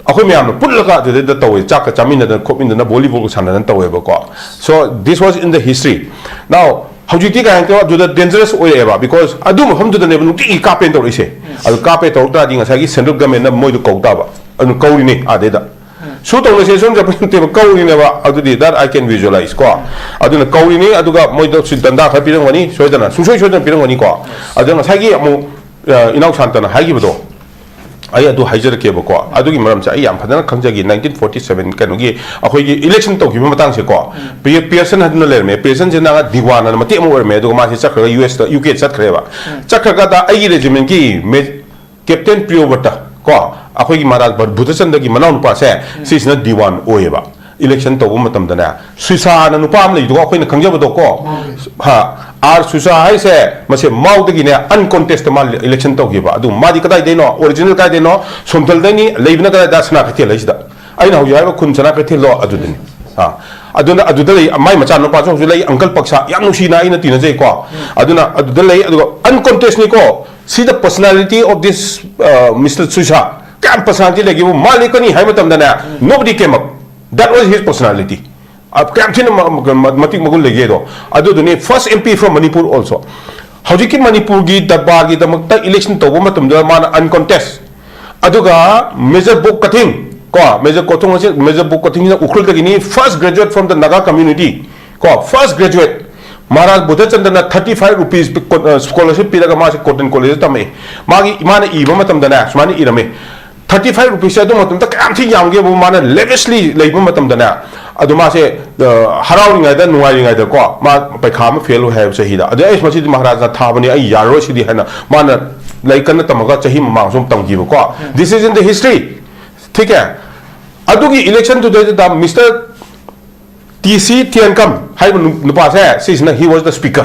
ꯑꯩꯈꯣꯏ ꯃꯌꯥꯝꯅ ꯄꯨꯜꯂꯒ ꯑꯗꯨꯗꯩꯗ ꯇꯧꯋꯦ, ꯆꯥꯛꯀ ꯆꯥꯃꯤꯟꯅꯗꯅ ꯈꯣꯠꯃꯤꯟꯅꯗꯅ volleyball ꯒ ꯁꯥꯟꯅꯗꯅ ꯇꯧꯋꯦꯕꯀꯣ꯫ So this was in the history. Now ꯍꯧꯖꯤꯛꯇꯤ ꯀꯩ ꯍꯥꯏꯇꯥꯔꯦ, ꯑꯗꯨꯗ dangerous ꯑꯣꯏꯔꯛꯑꯦꯕ, because ꯑꯗꯨ ꯃꯐꯝꯗꯨꯗꯅꯦꯕ ꯅꯨꯡꯇꯤꯒꯤ ꯀꯥꯞꯄꯦꯅ ꯇꯧꯔꯛꯏꯁꯦ꯫ ꯑꯗꯨ ꯀꯥꯞꯄꯦ ꯇꯧꯔꯛ ꯇꯥꯔꯗꯤ ꯉꯁꯥꯏꯒꯤ central government ꯅ ꯃꯣꯏꯗꯣ ꯀꯧ ꯇꯥꯕ, ꯑꯗꯨꯅ ꯀꯧꯔꯤꯅꯤ ꯑꯥꯗꯩꯗ꯫ ꯁꯨ ꯇꯧꯅꯁꯦ ꯁꯨꯝ ꯆꯠꯄ ꯅꯠꯇꯦꯕ, ꯀꯧꯔꯤꯅꯦꯕ꯫ ꯑꯗꯨꯗꯤ that I can visualize ꯀꯣ꯫ ꯑꯗꯨꯅ ꯀꯧꯔꯤꯅꯤ, ꯑꯗꯨꯒ ꯃꯣꯏꯗ ꯁꯤ ꯗꯟꯗꯥ ꯈꯔ ꯄꯤꯔꯝꯒꯅꯤ ꯁꯣꯏꯗꯅ, ꯁꯨꯡꯁꯣꯏ ꯁꯣꯏꯗꯅ ꯄꯤꯔꯝꯒꯅꯤꯀꯣ꯫ ꯑꯗꯨꯅ ꯉꯁꯥꯏꯒꯤ ꯑꯃꯨꯛ, ꯑ, ꯏꯅꯥꯎ ꯁꯥꯟꯇꯅ ꯍꯥꯏꯈꯤꯕꯗꯣ, ꯑꯩ ꯑꯗꯨ ꯍꯥꯏꯖꯔꯛꯀꯦꯕꯀꯣ꯫ ꯑꯗꯨꯒꯤ ꯃꯔꯝꯁꯦ ꯑꯩ ꯌꯥꯝ ꯐꯖꯅ ꯈꯪꯖꯈꯤ꯫ Nineteen forty seven ꯀꯩꯅꯣꯒꯤ ꯑꯩꯈꯣꯏꯒꯤ election ꯇꯧꯈꯤꯕ ꯃꯇꯥꯡꯁꯦꯀꯣ, ꯄꯤ-, ꯄꯤꯌꯔꯁꯟ ꯍꯥꯏꯗꯨꯅ ꯂꯩꯔꯝꯃꯦ꯫ ꯄꯤꯌꯔꯁꯟꯁꯦ ꯅꯍꯥꯟ ꯗꯤꯋꯥꯟ ꯑꯅ ꯃꯇꯦꯛ ꯑꯃ ꯑꯣꯏꯔꯝꯃꯦ, ꯑꯗꯨꯒ ꯃꯥꯁꯦ ꯆꯠꯈ꯭ꯔꯒ ꯌꯨ ꯑꯦꯁꯇ, ꯌꯨ ꯀꯦ ꯆꯠꯈ꯭ꯔꯦꯕ꯫ ꯆꯠꯈ꯭ꯔꯀꯥꯟꯗ ꯑꯩꯒꯤ regiment ꯀꯤ ꯃꯦ-, Captain ꯄ꯭ꯔꯤꯌꯣꯕ꯭ꯔꯇ ꯀꯣ, ꯑꯩꯈꯣꯏꯒꯤ ꯃꯍꯥꯔꯥꯖ ꯚ-, ꯕꯨꯙꯆꯟꯗ꯭ꯔꯒꯤ ꯃꯅꯥꯎ ꯅꯨꯄꯥꯁꯦ, ꯁꯤꯁꯤꯅ ꯗꯤꯋꯥꯟ ꯑꯣꯏꯌꯦꯕ꯫ Election ꯇꯧꯕ ꯃꯇꯝꯗꯅꯦ, ꯁꯨꯏꯁꯥꯅ ꯅꯨꯄꯥ ꯑꯃ ꯂꯩꯗꯨꯀꯣ, ꯑꯩꯈꯣꯏꯅ ꯈꯪꯖꯕꯗꯣꯀꯣ꯫ ꯍꯥ, ꯑꯥꯔ ꯁꯨꯏꯁꯥ ꯍꯥꯏꯁꯦ, ꯃꯁꯦ ꯃꯥꯎꯗꯒꯤꯅꯦ, uncontest ꯃꯥ election ꯇꯧꯈꯤꯕ꯫ ꯑꯗꯨ ꯃꯥꯗꯤ ꯀꯗꯥꯏꯗꯩꯅꯣ? Original ꯀꯗꯥꯏꯗꯩꯅꯣ? ꯁꯣꯝꯊꯜꯗꯩꯅꯤ, ꯂꯩꯕꯅ ꯀꯗꯥꯏꯗ? ꯁꯅꯥ ꯀꯩꯊꯦꯜ ꯍꯥꯏꯁꯤꯗ꯫ ꯑꯩꯅ ꯍꯧꯖꯤꯛ ꯍꯥꯏꯔꯤꯕ ꯈꯨꯟ ꯁꯅꯥ ꯀꯩꯊꯦꯜꯗꯣ ꯑꯗꯨꯗꯅꯤ꯫ ꯑꯥ, ꯑꯗꯨꯅ ꯑꯗꯨꯗ ꯂꯩ, ꯃꯥꯏ ꯃꯆꯥꯅꯨꯄꯥꯁꯨ ꯍꯧꯖꯤꯛ ꯂꯩ, uncle ꯄꯛꯁꯥ, ꯌꯥꯝ ꯅꯨꯡꯁꯤꯅ ꯑꯩꯅ ꯇꯤꯟꯅꯖꯩꯀꯣ꯫ ꯑꯗꯨꯅ ꯑꯗꯨꯗ ꯂꯩ, ꯑꯗꯨꯒ uncontest ꯅꯤꯀꯣ꯫ See the personality of this, uh, Mister ꯁꯨꯏꯁꯥ꯫ ꯀꯌꯥꯝ personality ꯂꯩꯒꯦꯕꯨ, ꯃꯥ ꯂꯦꯞꯀꯅꯤ ꯍꯥꯏꯕ ꯃꯇꯝꯗꯅꯦ, nobody came up. That was his personality. ꯑ, ꯀꯌꯥꯝ ꯊꯤꯅ ꯃ-, ꯃ-, ꯃ-, ꯃꯇꯤꯛ ꯃꯒꯨꯟ ꯂꯩꯒꯦꯗꯣ꯫ ꯑꯗꯨꯗꯨꯅꯤ first M P from Manipur also꯫ ꯍꯧꯖꯤꯛꯀꯤ ꯃꯅꯤꯄꯨꯔꯒꯤ ꯗꯔꯕꯥꯔꯒꯤꯗꯃꯛꯇ election ꯇꯧꯕ ꯃꯇꯝꯗ ꯃꯥꯅ uncontest꯫ ꯑꯗꯨꯒ Major ꯕꯣꯕ ꯀꯊꯤꯡ, ꯀꯣ, ꯃꯦꯖꯔ ꯀꯣꯊꯨꯡ ꯑꯁꯤ, ꯃꯦꯖꯔ ꯕꯨ ꯀꯣꯊꯤꯡꯁꯤꯅ ꯎꯈ꯭ꯔꯨꯜꯗꯒꯤꯅꯤ, first graduate from the Naga community, ꯀꯣ, first graduate꯫ Maharaj ꯕꯨꯙꯆꯟꯗ꯭ꯔꯅ thirty five rupees scholarship ꯄꯤꯔꯒ ꯃꯥꯁꯦ cotton college ꯇꯝꯃꯛꯑꯦ꯫ ꯃꯥꯒꯤ ꯏꯃꯥꯅ ꯏꯕ ꯃꯇꯝꯗꯅꯦ ꯁꯨꯃꯥꯏꯅ ꯏꯔꯝꯃꯤ, thirty five rupees ꯑꯗꯨ ꯃꯇꯝꯗ ꯀꯌꯥꯝ ꯊꯤ ꯌꯥꯝꯒꯦꯕꯨ, ꯃꯥꯅ lavishly ꯂꯩꯕ ꯃꯇꯝꯗꯅꯦ, ꯑꯗꯨ ꯃꯥꯁꯦ ꯑ, ꯍꯔꯥꯎꯔꯤꯉꯩꯗ ꯅꯨꯡꯉꯥꯏꯔꯤꯉꯩꯗꯀꯣ, ꯃꯥ ꯄꯩꯈꯥ ꯑꯃ ꯐꯦꯜ ꯑꯣꯏ ꯍꯥꯏꯕ ꯆꯍꯤꯗ, ꯑꯗꯩ ꯑꯩ ꯃꯁꯤꯗꯤ ꯃꯍꯥꯔꯥꯖꯅ ꯊꯥꯕꯅꯤ, ꯑꯩ ꯌꯥꯔꯔꯣꯏ ꯁꯤꯗꯤ ꯍꯥꯏꯅ ꯃꯥꯅ ꯂꯥꯏꯔꯤꯛ ꯀꯟꯅ ꯇꯝꯃꯒ ꯆꯍꯤ ꯃꯃꯥꯡꯁꯨ ꯑꯃꯨꯛ ꯇꯝꯈꯤꯕꯀꯣ꯫ This is in the history꯫ ꯊꯤꯀꯦ? ꯑꯗꯨꯒꯤ ꯏꯂꯦꯛꯁꯟꯗꯨꯗꯩꯗꯨꯗ ꯃꯤꯁꯇꯔ ꯇꯤ ꯁꯤ ꯇꯤꯌꯥꯟꯀꯝ ꯍꯥꯏꯕ ꯅꯨ- ꯅꯨꯄꯥꯁꯦ, ꯁꯤꯁꯤꯅ he was the speaker꯫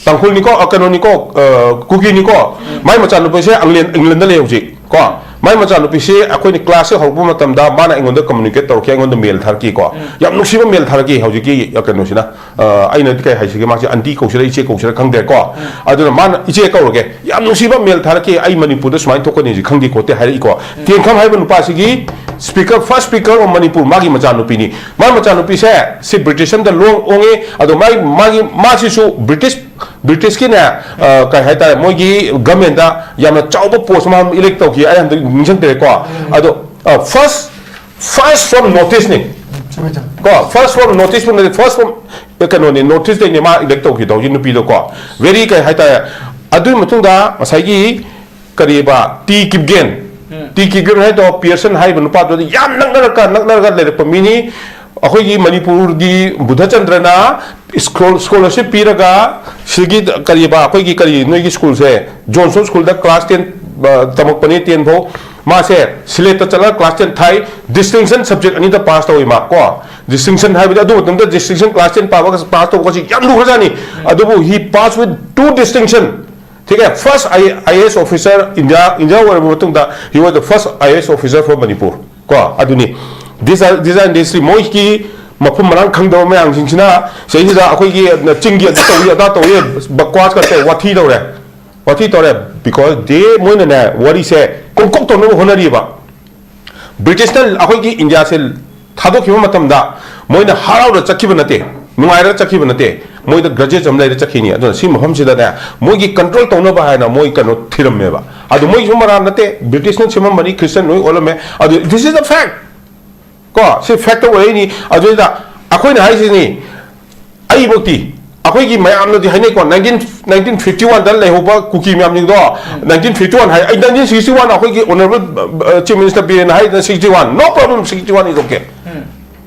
ꯇꯥꯡꯈꯨꯜꯅꯤꯀꯣ, ꯑ, ꯀꯩꯅꯣꯅꯤꯀꯣ, ꯑ, ꯀꯨꯀꯤꯅꯤꯀꯣ꯫ ꯃꯥꯏ ꯃꯆꯥꯅꯨꯄꯤꯁꯦ ꯑꯪꯂꯦꯟ- ꯏꯪꯂꯦꯟꯗ ꯂꯩ ꯍꯧꯖꯤꯛ ꯀꯣ꯫ ꯃꯥꯏ ꯃꯆꯥꯅꯨꯄꯤꯁꯦ ꯑꯩꯈꯣꯏꯅ ꯀ꯭ꯂꯥꯁꯁꯦ ꯍꯧꯔꯛꯄ ꯃꯇꯝꯗ ꯃꯥꯅ ꯑꯩꯉꯣꯟꯗ communicate ꯇꯧꯔꯛꯈꯤ, ꯑꯩꯉꯣꯟꯗ ꯃꯦꯜ ꯊꯥꯔꯛꯈꯤ ꯀꯣ꯫ ꯌꯥꯝ ꯅꯨꯡꯁꯤꯕ ꯃꯦꯜ ꯊꯥꯔꯛꯈꯤ ꯍꯧꯖꯤꯛꯀꯤ, ꯑ, ꯀꯩꯅꯣꯁꯤꯅ꯫ ꯑ, ꯑꯩꯅ ꯀꯩ ꯍꯥꯏꯁꯤꯒꯦ, ꯃꯥꯁꯦ ꯑꯟꯇꯤ ꯀꯧꯁꯤꯔ ꯏꯆꯦ ꯀꯧꯁꯤꯔ ꯈꯪꯗ꯭ꯔꯦꯀꯣ꯫ ꯑꯗꯨꯅ ꯃꯥꯅ ꯏꯆꯦ ꯀꯧꯔꯒꯦ, ꯌꯥꯝ ꯅꯨꯡꯁꯤꯕ ꯃꯦꯜ ꯊꯥꯔꯛꯈꯤ, "ꯑꯩ ꯃꯅꯤꯄꯨꯔꯗ ꯁꯨꯃꯥꯏꯅ ꯊꯣꯛꯀꯅꯤ ꯍꯧꯖꯤꯛ ꯈꯪꯗꯦ ꯈꯣꯠꯇꯦ" ꯍꯥꯏꯔꯛꯏꯀꯣ꯫ ꯇꯦꯡꯈꯝ ꯍꯥꯏꯕ ꯅꯨꯄꯥꯁꯤꯒꯤ speaker, first speaker of Manipur, ꯃꯥꯒꯤ ꯃꯆꯥꯅꯨꯄꯤꯅꯤ꯫ ꯃꯥꯏ ꯃꯆꯥꯅꯨꯄꯤꯁꯦ ꯁꯤ ꯕ꯭ꯔꯤꯇꯤꯁ ꯑꯃꯗ ꯂꯣꯡ ꯑꯣꯡꯉꯦ꯫ ꯑꯗꯣ ꯃꯥꯏ- ꯃꯥꯒꯤ- ꯃꯥꯁꯤꯁꯨ ꯕ꯭ꯔꯤꯇꯤꯁ- ꯕ꯭ꯔꯤꯇꯤꯁꯀꯤꯅꯦ, ꯑ, ꯀꯩ ꯍꯥꯏꯇꯥꯔꯦ, ꯃꯣꯏꯒꯤ ꯒꯃꯦꯟꯗ ꯌꯥꯝꯅ ꯆꯥꯎꯕ ꯄꯣꯁ ꯑꯃ ꯏꯂꯦꯛ ꯇꯧꯈꯤ꯫ ꯑꯩ ꯍꯟꯗꯛ ꯅꯤꯡꯁꯤꯡꯗ꯭ꯔꯦꯀꯣ꯫ ꯑꯗꯣ, ꯑ, first first from North Eastꯅꯤ꯫ ꯆꯨꯝꯃꯦ, ꯆꯨꯝꯃꯦ꯫ ꯀꯣ, first from North East ꯅꯠꯇꯦ, first from, ꯑꯦ, ꯀꯩꯅꯣꯅꯤ, North Eastꯇꯩꯅꯦ ꯃꯥ ꯏꯂꯦꯛ ꯇꯧꯈꯤꯗꯧꯁꯤ ꯅꯨꯄꯤꯗꯣ ꯀꯣ꯫ Very ꯀꯩ ꯍꯥꯏꯇꯥꯔꯦ꯫ ꯑꯗꯨꯒꯤ ꯃꯇꯨꯡꯗ ꯉꯁꯥꯏꯒꯤ ꯀꯔꯤꯕ, ꯇꯤ ꯀꯤꯞꯒꯦꯟ꯫ ꯎꯝ꯫ ꯇꯤ ꯀꯤꯞꯒꯦꯟ ꯍꯥꯏꯗꯣ ꯄꯤꯌꯔꯁꯟ ꯍꯥꯏꯕ ꯅꯨꯄꯥꯗꯨꯗꯤ ꯌꯥꯝ ꯅꯛꯅꯔꯒ ꯅꯛꯅꯔꯒ ꯂꯩꯔꯛꯄ ꯃꯤꯅꯤ꯫ ꯑꯩꯈꯣꯏꯒꯤ ꯃꯅꯤꯄꯨꯔꯒꯤ ꯕꯨꯙꯆꯟꯗ꯭ꯔꯅ ꯁ꯭ꯀꯣ- ꯁ꯭ꯀꯣꯂꯔꯁꯤꯞ ꯄꯤꯔꯒ ꯁꯤꯒꯤ ꯀꯔꯤꯕ, ꯑꯩꯈꯣꯏꯒꯤ ꯀꯔꯤ, ꯅꯣꯏꯒꯤ ꯁ꯭ꯀꯨꯜꯁꯦ, ꯖꯣꯟꯁꯣꯟ ꯁ꯭ꯀꯨꯜꯗ ꯀ꯭ꯂꯥꯁ ꯇꯦꯟ, ꯑ, ꯇꯝꯃꯛꯄꯅꯤ, ꯇꯦꯟ ꯐꯥꯎ꯫ ꯃꯥꯁꯦ ꯁꯤꯂꯦꯠꯇ ꯆꯠꯂꯒ ꯀ꯭ꯂꯥꯁ ꯇꯦꯟ ꯊꯥꯏ, ꯗꯤꯁꯇꯤꯡꯁꯟ ꯁꯕꯖꯦꯛ ꯑꯅꯤꯗ ꯄꯥꯁ ꯇꯧꯏ ꯃꯥ ꯀꯣ꯫ ꯗꯤꯁꯇꯤꯡꯁꯟ ꯍꯥꯏꯕꯗꯤ ꯑꯗꯨ ꯃꯇꯝꯗ ꯗꯤꯁꯇꯤꯡꯁꯟ ꯀ꯭ꯂꯥꯁ ꯇꯦꯟ ꯄꯥꯕꯒ ꯄꯥꯁ ꯇꯧꯕꯒꯁꯤ ꯌꯥꯝ ꯂꯨꯈ꯭ꯔꯖꯥꯠꯅꯤ꯫ ꯑꯗꯨꯕꯨ he passed with two distinction꯫ ꯊꯤꯀꯦ? First I- IAS officer, India, India ꯑꯣꯏꯔꯕ ꯃꯇꯨꯡꯗ he was the first IAS officer from Manipur꯫ ꯀꯣ, ꯑꯗꯨꯅꯤ꯫ These are, these are industry꯫ ꯃꯣꯏꯒꯤ ꯃꯐꯝ ꯃꯔꯥꯡ ꯈꯪꯗꯕ ꯃꯌꯥꯝꯁꯤꯡꯁꯤꯅ ꯁꯤꯗꯩꯁꯤꯗ ꯑꯩꯈꯣꯏꯒꯤ ꯆꯤꯡꯒꯤ ꯑꯗꯨ ꯇꯧꯏ, ꯑꯗꯥ ꯇꯧꯏ, ꯕꯛꯋꯥꯁ ꯈꯛꯇ ꯋꯥꯊꯤ ꯇꯧꯔꯦ꯫ ꯋꯥꯊꯤ ꯇꯧꯔꯦ꯫ Because they, ꯃꯣꯏꯅꯅꯦ, ꯋꯥꯔꯤꯁꯦ ꯀꯣꯡꯀꯣꯛ ꯇꯧꯅꯕ ꯍꯣꯠꯅꯔꯤꯕ꯫ ꯕ꯭ꯔꯤꯇꯤꯁꯅ ꯑꯩꯈꯣꯏꯒꯤ ꯏꯟꯗꯤꯌꯥꯁꯦ ꯊꯥꯗꯣꯛꯈꯤꯕ ꯃꯇꯝꯗ ꯃꯣꯏꯅ ꯍꯔꯥꯎꯅ ꯆꯠꯈꯤꯕ ꯅꯠꯇꯦ, ꯅꯨꯡꯉꯥꯏꯔꯒ ꯆꯠꯈꯤꯕ ꯅꯠꯇꯦ꯫ ꯃꯣꯏꯗ ꯒ꯭ꯔꯦꯖꯨꯑꯦꯠ ꯑꯃ ꯂꯩꯔ ꯆꯠꯈꯤꯅꯤ꯫ ꯑꯗꯨꯅ ꯁꯤ ꯃꯐꯝꯁꯤꯗꯅꯦ, ꯃꯣꯏꯒꯤ ꯀꯟꯇ꯭ꯔꯣꯜ ꯇꯧꯅꯕ ꯍꯥꯏꯅ ꯃꯣꯏ ꯀꯩꯅꯣ ꯊꯤꯔꯝꯃꯦꯕ꯫ ꯑꯗꯨ ꯃꯣꯏꯒꯤꯁꯨ ꯃꯔꯥꯟ ꯅꯠꯇꯦ, ꯕ꯭ꯔꯤꯇꯤꯁꯅ ꯁꯦꯝꯃꯝꯕꯅꯤ, ꯈ꯭ꯔꯤꯁꯇꯟ ꯂꯣꯏ ꯑꯣꯜꯂꯝꯃꯦ꯫ ꯑꯗꯨ this is a fact꯫ ꯀꯣ, ꯁꯤ ꯐꯦꯛꯇ ꯑꯣꯏꯔꯛꯏꯅꯤ꯫ ꯑꯗꯨꯗ ꯑꯩꯈꯣꯏꯅ ꯍꯥꯏꯁꯤꯅꯤ, ꯑꯩꯕꯨꯛꯇꯤ, ꯑꯩꯈꯣꯏꯒꯤ ꯃꯌꯥꯝꯅꯗꯤ ꯍꯥꯏꯅꯩꯀꯣ, ꯅꯥꯏꯟꯇꯤꯟ, ꯅꯥꯏꯟꯇꯤꯟ ꯐꯤꯐꯇꯤ ꯋꯥꯟꯗ ꯂꯩꯍꯧꯕ ꯀꯨꯀꯤ ꯃꯌꯥꯝꯁꯤꯡꯗꯣ, ꯅꯥꯏꯟꯇꯤꯟ ꯐꯤꯐꯇꯤ ꯋꯥꯟ ꯍꯥꯏ, ꯑꯩ ꯅꯥꯏꯟꯇꯤꯟ ꯁꯤꯛꯁꯇꯤ ꯋꯥꯟ, ꯑꯩꯈꯣꯏꯒꯤ ꯑꯣꯅꯔꯦꯕꯜ ꯆꯤꯐ ꯃꯤꯅꯤꯁꯇꯔ ꯕꯤꯔꯦꯟꯅ ꯍꯥꯏꯗꯅ sixty one, no problem, sixty one is okay꯫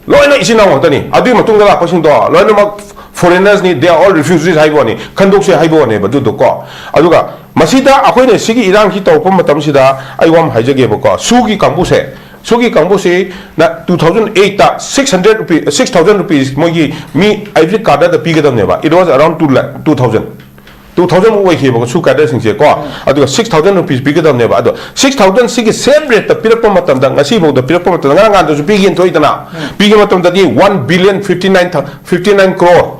ꯂꯣꯏꯅ ꯏꯆꯤꯟ ꯏꯅꯥꯎ ꯉꯥꯛꯇꯅꯤ꯫ ꯑꯗꯨꯒꯤ ꯃꯇꯨꯡꯗ ꯂꯥꯛꯄꯁꯤꯡꯗꯣ ꯂꯣꯏꯅꯃꯛ ꯐꯣꯔꯦꯅꯔꯁꯅꯤ, they are all refugees ꯍꯥꯏꯕ ꯋꯥꯅꯤ, ꯈꯟꯗꯣꯛꯁꯦ ꯍꯥꯏꯕ ꯋꯥꯅꯦꯕ ꯑꯗꯨꯗꯣꯀꯣ꯫ ꯑꯗꯨꯒ ꯃꯁꯤꯗ ꯑꯩꯈꯣꯏꯅ ꯁꯤꯒꯤ ꯏꯔꯥꯡꯁꯤ ꯇꯧꯔꯛꯄ ꯃꯇꯝꯁꯤꯗ ꯑꯩ ꯋꯥ ꯑꯃ ꯍꯥꯏꯖꯒꯦꯕꯀꯣ, ꯁꯨꯒꯤ ꯀꯥꯡꯕꯨꯁꯦ, ꯁꯨꯒꯤ ꯀꯥꯡꯕꯨꯁꯤ ꯅ two thousand eight ꯇ six hundred rupees, six thousand rupees ꯃꯣꯏꯒꯤ ꯃꯤ every ꯀꯥꯗꯔꯗ ꯄꯤꯒꯗꯕꯅꯦꯕ, it was around two lakh, two thousand, two thousand ꯃꯨꯛ ꯑꯣꯏꯈꯤꯕꯀꯣ ꯁꯨ ꯀꯥꯗꯔꯁꯤꯡꯁꯦ ꯀꯣ꯫ ꯑꯗꯨꯒ six thousand rupees ꯄꯤꯒꯗꯕꯅꯦꯕ꯫ ꯑꯗꯣ six thousand ꯁꯤꯒꯤ ꯁꯦꯝ ꯔꯦꯠꯇ ꯄꯤꯔꯛꯄ ꯃꯇꯝꯗ, ꯉꯁꯤꯐꯥꯎꯗ ꯄꯤꯔꯛꯄ ꯃꯇꯝꯗ, ꯉꯔꯥꯡ ꯅꯍꯥꯟꯗꯁꯨ ꯄꯤꯒꯦꯅ ꯊꯣꯛꯏꯗꯅ, ꯄꯤꯒꯤ ꯃꯇꯝꯗꯗꯤ one billion fifty nine, fifty nine crore,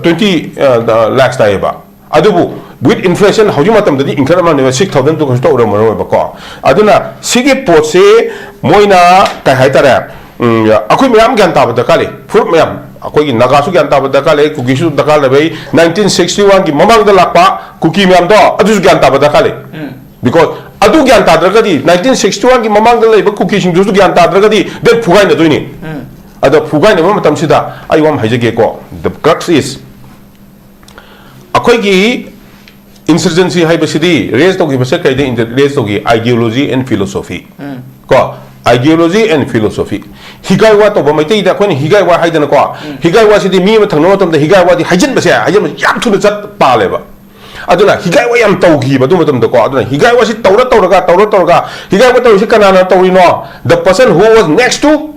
twenty lakhs ꯇꯥꯏꯌꯦꯕ꯫ ꯑꯗꯨꯕꯨ with inflation ꯍꯧꯖꯤꯛ ꯃꯇꯝꯗꯗꯤ ꯏꯟꯈꯠꯂꯝꯃꯅꯦꯕ, six thousand ꯇꯨ ꯀꯩꯁꯨ ꯇꯧꯔꯝꯃꯔꯣꯏꯕꯀꯣ꯫ ꯑꯗꯨꯅ ꯁꯤꯒꯤ ꯄꯣꯠꯁꯤ ꯃꯣꯏꯅ ꯀꯩ ꯍꯥꯏꯇꯥꯔꯦ, ꯎꯝ, ꯑꯩꯈꯣꯏ ꯃꯌꯥꯝ ꯒ꯭ꯌꯥꯟ ꯇꯥꯕ ꯗꯔꯀꯥꯔ ꯂꯩ, ꯐꯨꯔꯨꯞ ꯃꯌꯥꯝ, ꯑꯩꯈꯣꯏꯒꯤ ꯅꯥꯒꯥꯁꯨ ꯒ꯭ꯌꯥꯟ ꯇꯥꯕ ꯗꯔꯀꯥꯔ ꯂꯩ, ꯀꯨꯀꯤꯁꯨ ꯗꯔꯀꯥꯔ ꯂꯩꯕꯩ, ꯅꯥꯏꯟꯇꯤꯟ ꯁꯤꯛꯁꯇꯤ ꯋꯥꯟꯒꯤ ꯃꯃꯥꯡꯗ ꯂꯥꯛꯄ ꯀꯨꯀꯤ ꯃꯌꯥꯝꯗꯣ ꯑꯗꯨꯁꯨ ꯒ꯭ꯌꯥꯟ ꯇꯥꯕ ꯗꯔꯀꯥꯔ ꯂꯩ꯫ Because ꯑꯗꯨ ꯒ꯭ꯌꯥꯟ ꯇꯥꯗ꯭ꯔꯒꯗꯤ, ꯅꯥꯏꯟꯇꯤꯟ ꯁꯤꯛꯁꯇꯤ ꯋꯥꯟꯒꯤ ꯃꯃꯥꯡꯗ ꯂꯩꯕ ꯀꯨꯀꯤꯁꯤꯡꯗꯨꯁꯨ ꯒ꯭ꯌꯥꯟ ꯇꯥꯗ꯭ꯔꯒꯗꯤ then ꯐꯨꯒꯥꯏꯅꯗꯣꯏꯅꯤ꯫ ꯑꯗꯣ ꯐꯨꯒꯥꯏꯅꯕ ꯃꯇꯝꯁꯤꯗ ꯑꯩ ꯋꯥ ꯑꯃ ꯍꯥꯏꯖꯒꯦꯀꯣ, the crux is, ꯑꯩꯈꯣꯏꯒꯤ ꯏꯟꯁꯔꯖꯦꯟꯁꯤ ꯍꯥꯏꯕꯁꯤꯗꯤ ꯔꯦꯖ ꯇꯧꯈꯤꯕꯁꯦ ꯀꯩꯗ ꯔꯦꯖ ꯇꯧꯈꯤ? Ideology and philosophy꯫ ꯀꯣ, ideology and philosophy꯫ ꯍꯤꯒꯥꯏꯋꯥ ꯇꯧꯕ, ꯃꯩꯇꯩꯗ ꯑꯩꯈꯣꯏꯅ ꯍꯤꯒꯥꯏꯋꯥ ꯍꯥꯏꯗꯅꯀꯣ, ꯍꯤꯒꯥꯏꯋꯥꯁꯤꯗꯤ ꯃꯤ ꯑꯃ ꯊꯪꯅꯕ ꯃꯇꯝꯗ ꯍꯤꯒꯥꯏꯋꯥꯗꯤ ꯍꯥꯏꯖꯤꯟꯕꯁꯦ, ꯍꯥꯏꯖꯤꯟꯕꯁꯦ ꯌꯥꯝ ꯊꯨꯅ ꯆꯠ ꯄꯥꯜꯂꯦꯕ꯫ ꯑꯗꯨꯅ ꯍꯤꯒꯥꯏꯋꯥ ꯌꯥꯝ ꯇꯧꯈꯤꯕ ꯑꯗꯨ ꯃꯇꯝꯗꯀꯣ꯫ ꯑꯗꯨꯅ ꯍꯤꯒꯥꯏꯋꯥꯁꯤ ꯇꯧꯔ ꯇꯧꯔꯒ, ꯇꯧꯔ ꯇꯧꯔꯒ, ꯍꯤꯒꯥꯏꯋꯥ ꯇꯧꯔꯤꯁꯤ ꯀꯅꯥꯅ ꯇꯧꯔꯤꯅꯣ? The person who was next to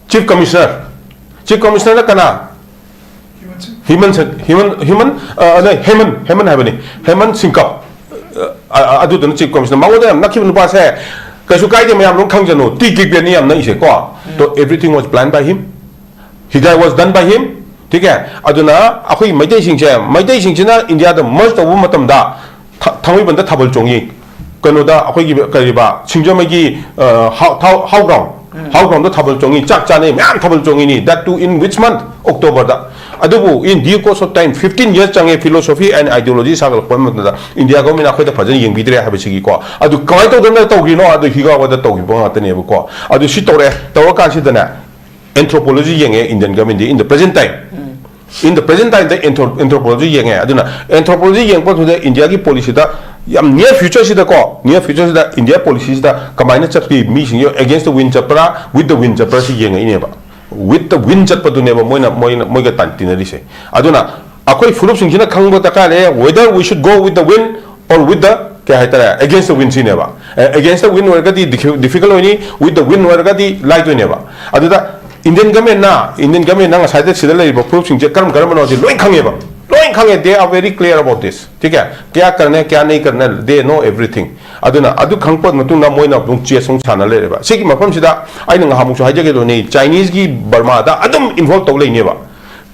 chief commissioner꯫ Chief commissionerꯅ ꯀꯅꯥ? ꯍꯤꯃꯟ ꯁ-, ꯍꯤꯃꯟ, ꯍꯤꯃꯟ, ꯑ, ꯅ, ꯍꯦꯃꯟ, ꯍꯦꯃꯟ ꯍꯥꯏꯕꯅꯤ꯫ ꯍꯦꯃꯟ ꯁꯤꯡꯀꯞ꯫ ꯑ, ꯑ, ꯑꯗꯨꯗꯨꯅ chief commissioner꯫ ꯃꯉꯣꯟꯗ ꯌꯥꯝ ꯅꯛꯈꯤꯕ ꯅꯨꯄꯥꯁꯦ, ꯀꯩꯁꯨ ꯀꯥꯏꯗꯦ, ꯃꯌꯥꯝ ꯂꯣꯏ ꯈꯪꯖꯅꯨ꯫ ꯇꯤ ꯀꯤꯛꯕꯦꯟꯅꯤ ꯌꯥꯝ ꯅꯛꯏꯁꯦ ꯀꯣ꯫ So everything was planned by him꯫ Higgai was done by him꯫ ꯊꯤꯛ ꯍꯦ? ꯑꯗꯨꯅ ꯑꯩꯈꯣꯏ ꯃꯩꯇꯩꯁꯤꯡꯁꯦ, ꯃꯩꯇꯩꯁꯤꯡꯁꯤꯅ ꯏꯟꯗꯤꯌꯥꯗ merge ꯇꯧꯕ ꯃꯇꯝꯗ ꯊ-, ꯊꯥꯡꯃꯩꯕꯟꯗ ꯊꯥꯕꯜ ꯆꯣꯡꯉꯤ꯫ ꯀꯩꯅꯣꯗ ꯑꯩꯈꯣꯏꯒꯤ ꯀꯔꯤꯕ, ꯁꯤꯡꯖꯃꯩꯒꯤ, ꯑ, ꯍꯥꯎ-, ꯊꯥꯎ-, ꯍꯥꯎ ꯒ꯭ꯔꯥꯎꯟ, ꯍꯥꯎ ꯒ꯭ꯔꯥꯎꯟꯗ ꯊꯥꯕꯜ ꯆꯣꯡꯉꯤ, ꯆꯥꯛ ꯆꯥꯅꯩ, ꯃꯌꯥꯝ ꯊꯥꯕꯜ ꯆꯣꯡꯉꯤꯅꯤ꯫ That too in which month? Octoberꯗ꯫ ꯑꯗꯨꯕꯨ in due course of time, fifteen years ꯆꯪꯉꯦ philosophy and ideology ꯁꯥꯒꯠꯂꯛꯄ ꯃꯇꯝꯗ India government ꯑꯩꯈꯣꯏꯗ ꯐꯖꯅ ꯌꯦꯡꯕꯤꯗ꯭ꯔꯦ ꯍꯥꯏꯕꯁꯤꯒꯤꯀꯣ꯫ ꯑꯗꯨ ꯀꯃꯥꯏꯅ ꯇꯧꯗꯅ ꯇꯧꯈ꯭ꯔꯤꯅꯣ? ꯑꯗꯨ ꯍꯤꯒꯥꯋꯥꯗ ꯇꯧꯈꯤꯕ ꯉꯥꯛꯇꯅꯦꯕꯀꯣ꯫ ꯑꯗꯨ ꯁꯤ ꯇꯧꯔꯛꯑꯦ, ꯇꯧꯔꯀꯥꯟꯁꯤꯗꯅꯦ, anthropology ꯌꯦꯡꯉꯦ Indian government D in the present time꯫ In the present time the anthro- anthropology ꯌꯦꯡꯉꯦ꯫ ꯑꯗꯨꯅ anthropology ꯌꯦꯡꯕ ꯃꯇꯝꯗ India ꯒꯤ policy ꯗ ꯌꯥꯝ near future ꯁꯤꯗꯀꯣ, near future ꯁꯤꯗ India policy ꯁꯤꯗ ꯀꯃꯥꯏꯅ ꯆꯠꯄꯤ, ꯃꯤꯁꯤꯡꯁꯦ against the wind ꯆꯠꯄ꯭ꯔꯥ, with the wind ꯆꯠꯄ꯭ꯔꯥ, ꯁꯤ ꯌꯦꯡꯉꯛꯏꯅꯦꯕ꯫ With the wind ꯆꯠꯄꯗꯨꯅꯦꯕ ꯃꯣꯏꯅ, ꯃꯣꯏꯅ, ꯃꯣꯏꯒ ꯇꯥꯟ ꯇꯤꯟꯅꯔꯤꯁꯦ꯫ ꯑꯗꯨꯅ ꯑꯩꯈꯣꯏ ꯐꯨꯔꯨꯞꯁꯤꯡꯁꯤꯅ ꯈꯪꯕ ꯗꯔꯀꯥꯔ ꯂꯩ, whether we should go with the wind or with the, ꯀꯩ ꯍꯥꯏꯇꯥꯔꯦ, against the wind ꯁꯤꯅꯦꯕ꯫ ꯑꯦ, against the wind ꯑꯣꯏꯔꯒꯗꯤ diffi- difficult ꯑꯣꯏꯅꯤ, with the wind ꯑꯣꯏꯔꯒꯗꯤ light ꯑꯣꯏꯅꯦꯕ꯫ ꯑꯗꯨꯗ Indian government ꯅ, Indian government ꯅ ꯉꯁꯥꯏꯗ ꯁꯤꯗ ꯂꯩꯔꯤꯕ ꯐꯨꯔꯨꯞꯁꯤꯡꯁꯦ ꯀꯔꯝ ꯀꯔꯝꯕꯅꯣ ꯁꯤ ꯂꯣꯏ ꯈꯪꯉꯦꯕ꯫ ꯂꯣꯏ ꯈꯪꯉꯦ, they are very clear about this꯫ ठीक है, क्या करना है, क्या नहीं करना है, they know everything꯫ ꯑꯗꯨꯅ ꯑꯗꯨ ꯈꯪꯉꯛꯄ ꯃꯇꯨꯡꯗ ꯃꯣꯏꯅ ꯑꯃꯨꯛ chess ꯑꯃꯨꯛ ꯁꯥꯟꯅ ꯂꯩꯔꯦꯕ꯫ ꯁꯤꯒꯤ ꯃꯐꯝꯁꯤꯗ ꯑꯩꯅ ꯉꯍꯥꯟꯃꯨꯛꯁꯨ ꯍꯥꯏꯖꯒꯦꯗꯧꯅꯤ, Chinese ꯒꯤ ꯕꯔꯃꯥꯗ ꯑꯗꯨꯝ involve ꯇꯧ ꯂꯩꯅꯦꯕ꯫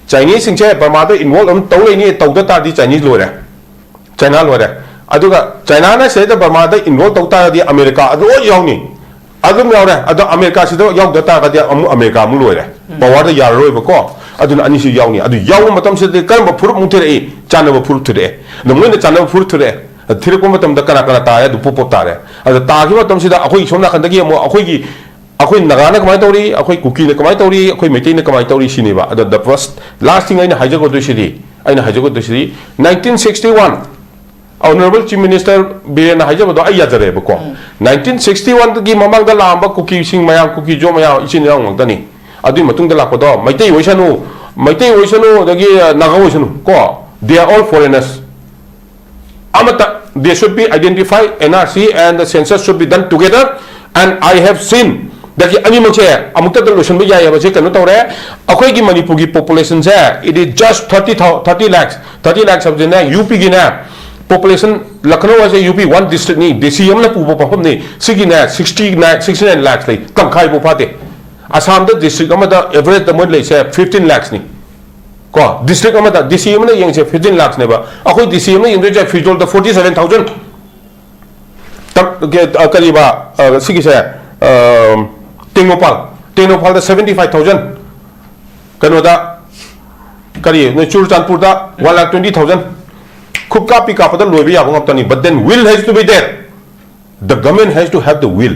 Chinese ꯁꯤꯡꯁꯦ ꯕꯔꯃꯥꯗ involve ꯑꯗꯨꯝ ꯇꯧ ꯂꯩꯅꯤ, ꯇꯧꯗ ꯇꯥꯔꯗꯤ Chinese ꯂꯣꯏꯔꯦ꯫ China ꯂꯣꯏꯔꯦ꯫ ꯑꯗꯨꯒ China ꯅ ꯁꯤꯗꯩꯗ ꯕꯔꯃꯥꯗ involve ꯇꯧ ꯇꯥꯔꯗꯤ ꯑꯃꯦꯔꯤꯀꯥ ꯂꯣꯏ ꯌꯥꯎꯅꯤ꯫ ꯑꯗꯨꯝ ꯌꯥꯎꯔꯦ꯫ ꯑꯗꯣ ꯑꯃꯦꯔꯤꯀꯥꯁꯤꯗ ꯌꯥꯎꯗ ꯇꯥꯔꯒꯗꯤ ꯑꯃꯨꯛ ꯑꯃꯦꯔꯤꯀꯥ ꯑꯃꯨꯛ ꯂꯣꯏꯔꯦ꯫ Power ꯗ ꯌꯥꯔꯔꯣꯏꯕꯀꯣ꯫ ꯑꯗꯨꯅ ꯑꯅꯤꯁꯤ ꯌꯥꯎꯅꯤ꯫ ꯑꯗꯨ ꯌꯥꯎꯕ ꯃꯇꯝꯁꯤꯗꯗꯤ ꯀꯔꯝꯕ ꯐꯨꯔꯨꯞ ꯑꯃꯨꯛ ꯊꯤꯔꯛꯏ? ꯆꯥꯟꯅꯕ ꯐꯨꯔꯨꯞ ꯊꯤꯔꯛꯑꯦ꯫ ꯑꯗꯣ ꯃꯣꯏꯅ ꯆꯥꯟꯅꯕ ꯐꯨꯔꯨꯞ ꯊꯤꯔꯛꯑꯦ꯫ ꯑꯗꯨ ꯊꯤꯔꯛꯄ ꯃꯇꯝꯗ ꯀꯅꯥ ꯀꯅꯥ ꯇꯥꯔꯦ? ꯑꯗꯨ ꯄꯣꯞ ꯄꯣꯞ ꯇꯥꯔꯦ꯫ ꯑꯗꯣ ꯇꯥꯈꯤꯕ ꯃꯇꯝꯁꯤꯗ ꯑꯩꯈꯣꯏ ꯁꯣꯝ ꯅꯥꯀꯟꯗꯒꯤ ꯑꯃꯨꯛ ꯑꯩꯈꯣꯏꯒꯤ, ꯑꯩꯈꯣꯏ ꯅꯥꯒꯥꯅ ꯀꯃꯥꯏꯅ ꯇꯧꯔꯤ, ꯑꯩꯈꯣꯏ ꯀꯨꯀꯤꯅ ꯀꯃꯥꯏꯅ ꯇꯧꯔꯤ, ꯑꯩꯈꯣꯏ ꯃꯩꯇꯩꯅ ꯀꯃꯥꯏꯅ ꯇꯧꯔꯤ ꯁꯤꯅꯦꯕ꯫ ꯑꯗꯣ the first, last thing ꯑꯩꯅ ꯍꯥꯏꯖꯒꯗꯣꯏꯁꯤꯗꯤ, ꯑꯩꯅ ꯍꯥꯏꯖꯒꯗꯣꯏꯁꯤꯗꯤ nineteen sixty one Honourable Chief Minister ꯕꯤꯔꯦꯟꯅ ꯍꯥꯏꯖꯕꯗꯣ ꯑꯩ ꯌꯥꯖꯔꯦꯕꯀꯣ꯫ Nineteen sixty one ꯒꯤ ꯃꯃꯥꯡꯗ ꯂꯥꯛꯑꯝꯕ ꯀꯨꯀꯤꯁꯤꯡ ꯃꯌꯥꯝ, ꯀꯨꯀꯤ ꯖꯣ ꯃꯌꯥꯝ ꯏꯆꯤꯟ ꯏꯅꯥꯎ ꯉꯥꯛꯇꯅꯤ꯫ ꯑꯗꯨꯒꯤ ꯃꯇꯨꯡꯗ ꯂꯥꯛꯄꯗꯣ ꯃꯩꯇꯩ ꯑꯣꯏꯁꯅꯨ, ꯃꯩꯇꯩ ꯑꯣꯏꯁꯅꯨ, ꯑꯗꯒꯤ ꯅꯥꯒꯥ ꯑꯣꯏꯁꯅꯨ ꯀꯣ, they are all foreigners꯫ ꯑꯃꯠꯇ, they should be identified, N R C and the census should be done together, and I have seen꯫ ꯗꯒꯤ ꯑꯅꯤꯃꯛꯁꯦ ꯑꯃꯨꯛꯇꯗ ꯂꯣꯏꯁꯤꯟꯕ ꯌꯥꯏ ꯍꯥꯏꯕꯁꯦ ꯀꯩꯅꯣ ꯇꯧꯔꯦ꯫ ꯑꯩꯈꯣꯏꯒꯤ ꯃꯅꯤꯄꯨꯔꯒꯤ population ꯁꯦ, it is just thirty thou- thirty lakhs꯫ Thirty lakhs ꯍꯥꯏꯕꯁꯤꯅꯦ, ꯌꯨ ꯄꯤꯒꯤꯅꯦ population, ꯂꯈꯅꯧ ꯍꯥꯏꯁꯦ ꯌꯨ ꯄꯤ one district ꯅꯤ, ꯗꯤ ꯁꯤ ꯑꯃꯅ ꯄꯨꯕ ꯃꯐꯝꯅꯤ꯫ ꯁꯤꯒꯤꯅꯦ sixty nine, sixty nine lakhs ꯂꯩ, ꯇꯪꯈꯥꯏꯐꯥꯎ ꯐꯥꯗꯦ꯫ ꯑꯁꯥꯝꯗ district ꯑꯃꯗ average ꯗ ꯃꯣꯏ ꯂꯩꯁꯦ fifteen lakhs ꯅꯤ꯫ ꯀꯣ, district ꯑꯃꯗ ꯗꯤ ꯁꯤ ꯑꯃꯅ ꯌꯦꯡꯁꯦ fifteen lakhs ꯅꯦꯕ꯫ ꯑꯩꯈꯣꯏ ꯗꯤ ꯁꯤ ꯑꯃꯅ ꯌꯦꯡꯗꯣꯏꯁꯦ ꯐꯤꯖꯣꯜꯗ forty seven thousand꯫ ꯇ- ꯀ- ꯑ, ꯀꯔꯤꯕ, ꯑ, ꯁꯤꯒꯤꯁꯦ, ꯑ, ꯇꯦꯡꯅꯧꯄꯥꯜ, ꯇꯦꯡꯅꯧꯄꯥꯜꯗ seventy five thousand꯫ ꯀꯩꯅꯣꯗ, ꯀꯔꯤ, ꯅꯣꯏ ꯆꯨꯔꯆꯥꯟꯄꯨꯔꯗ ꯋꯥꯟ ꯂꯥꯛ ꯇ꯭ꯋꯦꯟꯇꯤ ꯊꯥꯎꯖꯟ ꯈꯨꯠ ꯀꯥꯞꯄꯤ ꯀꯥꯞꯄꯗ ꯂꯣꯏꯕ ꯌꯥꯕ ꯉꯥꯛꯇꯅꯤ, but then will has to be there. The government has to have the will.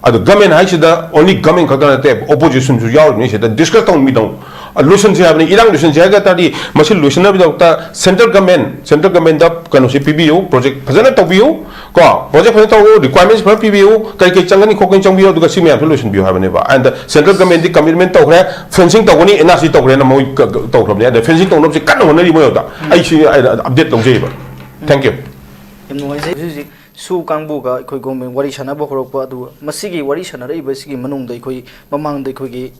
ꯑꯗꯣ government ꯍꯥꯏꯁꯤꯗ only government ꯈꯛꯇ ꯅꯠꯇꯦ, oppositionꯁꯨ ꯌꯥꯎꯔꯤꯕꯅꯤ ꯁꯤꯗ, discuss ꯇꯧꯕꯤꯗꯧ꯫ ꯂꯣꯏꯁꯤꯟꯁꯦ ꯍꯥꯏꯕꯅꯤ, ꯏꯔꯥꯡ ꯂꯣꯏꯁꯤꯟꯁꯦ ꯍꯥꯏꯕ ꯇꯥꯔꯗꯤ ꯃꯁꯤ ꯂꯣꯏꯁꯤꯟꯅꯕꯒꯤꯗꯃꯛꯇ central government, central governmentꯗ ꯀꯩꯅꯣꯁꯤ ꯄꯤꯕꯤꯌꯨ, project ꯐꯖꯅ ꯇꯧꯕꯤꯌꯨ, ꯀꯣ, project ꯐꯖꯅ ꯇꯧꯕꯤꯌꯨ, requirements ꯐꯖꯅ ꯄꯤꯕꯤꯌꯨ, ꯀꯔꯤ ꯀꯔꯤ ꯆꯪꯒꯅꯤ ꯈꯣꯠꯀꯅꯤ ꯆꯪꯕꯤꯌꯨ, ꯑꯗꯨꯒ ꯁꯤ ꯃꯌꯥꯝꯁꯨ ꯂꯣꯏꯁꯤꯟꯕꯤꯌꯨ ꯍꯥꯏꯕꯅꯦꯕ꯫ And central governmentꯗꯤ commitment ꯇꯧꯈ꯭ꯔꯦ, fencing ꯇꯧꯒꯅꯤ, NRC ꯇꯧꯈ꯭ꯔꯦꯅ ꯃꯣꯏ ꯀ-, ꯀ-, ꯇꯧꯈ꯭ꯔꯕꯅꯦ꯫ ꯑꯗ fencing ꯇꯧꯅꯕꯁꯤ ꯀꯟꯅ ꯍꯣꯠꯅꯔꯤ ꯃꯣꯏ ꯑꯗ꯫ ꯑꯩ ꯁꯤ, ꯑꯩ update ꯂꯧꯖꯩꯕ꯫ Thank you꯫ ꯌꯥꯝ ꯅꯨꯡꯉꯥꯏꯖꯩ꯫ ꯍꯧꯖꯤꯛ ꯍꯧꯖꯤꯛ ꯁꯨ ꯀꯥꯡꯕꯨꯒ ꯑꯩꯈꯣꯏ ꯒꯣꯔꯃꯦꯟ ꯋꯥꯔꯤ ꯁꯥꯟꯅꯕ ꯍꯧꯔꯛꯄ, ꯑꯗꯨꯒ ꯃꯁꯤꯒꯤ ꯋꯥꯔꯤ ꯁꯥꯟꯅꯔꯛꯏꯕꯁꯤꯒꯤ ꯃꯅꯨꯡꯗ ꯑꯩꯈꯣꯏ ꯃꯃꯥꯡꯗ ꯑꯩꯈꯣꯏꯒꯤ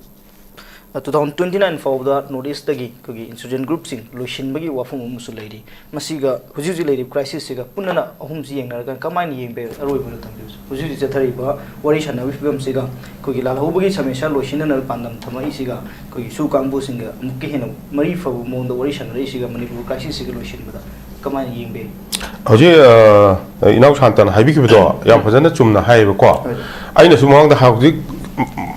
ꯇꯨ ꯊꯥꯎꯖꯟ ꯇ꯭ꯋꯦꯟꯇꯤ ꯅꯥꯏꯟ ꯐꯥꯎꯕꯗ ꯅꯣꯔꯠ ꯏꯁꯇꯒꯤ ꯑꯩꯈꯣꯏꯒꯤ insurgent groupꯁꯤꯡ ꯂꯣꯏꯁꯤꯟꯕꯒꯤ ꯋꯥꯐꯝ ꯑꯃꯁꯨ ꯂꯩꯔꯤ꯫ ꯃꯁꯤꯒ ꯍꯧꯖꯤꯛ ꯍꯧꯖꯤꯛ ꯂꯩꯔꯤꯕ crisisꯁꯤꯒ ꯄꯨꯟꯅꯅ ꯑꯍꯨꯝꯁꯤ ꯌꯦꯡꯅꯔꯀꯥꯟꯗ ꯀꯃꯥꯏꯅ ꯌꯦꯡꯕ ꯌꯥꯏ? ꯑꯔꯣꯏꯕꯗ ꯊꯝꯕꯤꯌꯨ꯫ ꯍꯧꯖꯤꯛ ꯍꯧꯖꯤꯛ ꯆꯠꯊꯔꯤꯕ ꯋꯥꯔꯤ ꯁꯥꯟꯅꯕꯒꯤ ꯐꯤꯕꯝꯁꯤꯒ ꯑꯩꯈꯣꯏꯒꯤ ꯂꯥꯜꯍꯧꯕꯒꯤ ꯁꯃꯁ꯭ꯌꯥ ꯂꯣꯏꯁꯤꯟꯅꯅꯕ ꯄꯥꯟꯗꯝ ꯊꯝꯃꯛꯏꯁꯤꯒ ꯑꯩꯈꯣꯏꯒꯤ ꯁꯨ ꯀꯥꯡꯕꯨꯁꯤꯡꯒ ꯑꯃꯨꯛꯀ ꯍꯦꯟꯅ ꯃꯔꯤ ꯐꯕ ꯃꯑꯣꯡꯗ ꯋꯥꯔꯤ ꯁꯥꯟꯅꯔꯛꯏꯁꯤꯒ ꯃꯅꯤꯄꯨꯔ crisisꯁꯤꯒ ꯂꯣꯏꯁꯤꯟꯕꯗ ꯀꯃꯥꯏꯅ ꯌꯦꯡꯕ ꯌꯥꯏ? ꯍꯧꯖꯤꯛ, ꯑ, ꯏꯅꯥꯎ ꯁꯥꯟꯇꯅ ꯍꯥꯏꯕꯤꯈꯤꯕꯗꯣ ꯌꯥꯝ ꯐꯖꯅ ꯆꯨꯝꯅ ꯍꯥꯏꯌꯦꯕꯀꯣ꯫ ꯑꯩꯅꯁꯨ ꯃꯃꯥꯡꯗ ꯍꯧꯖꯤꯛ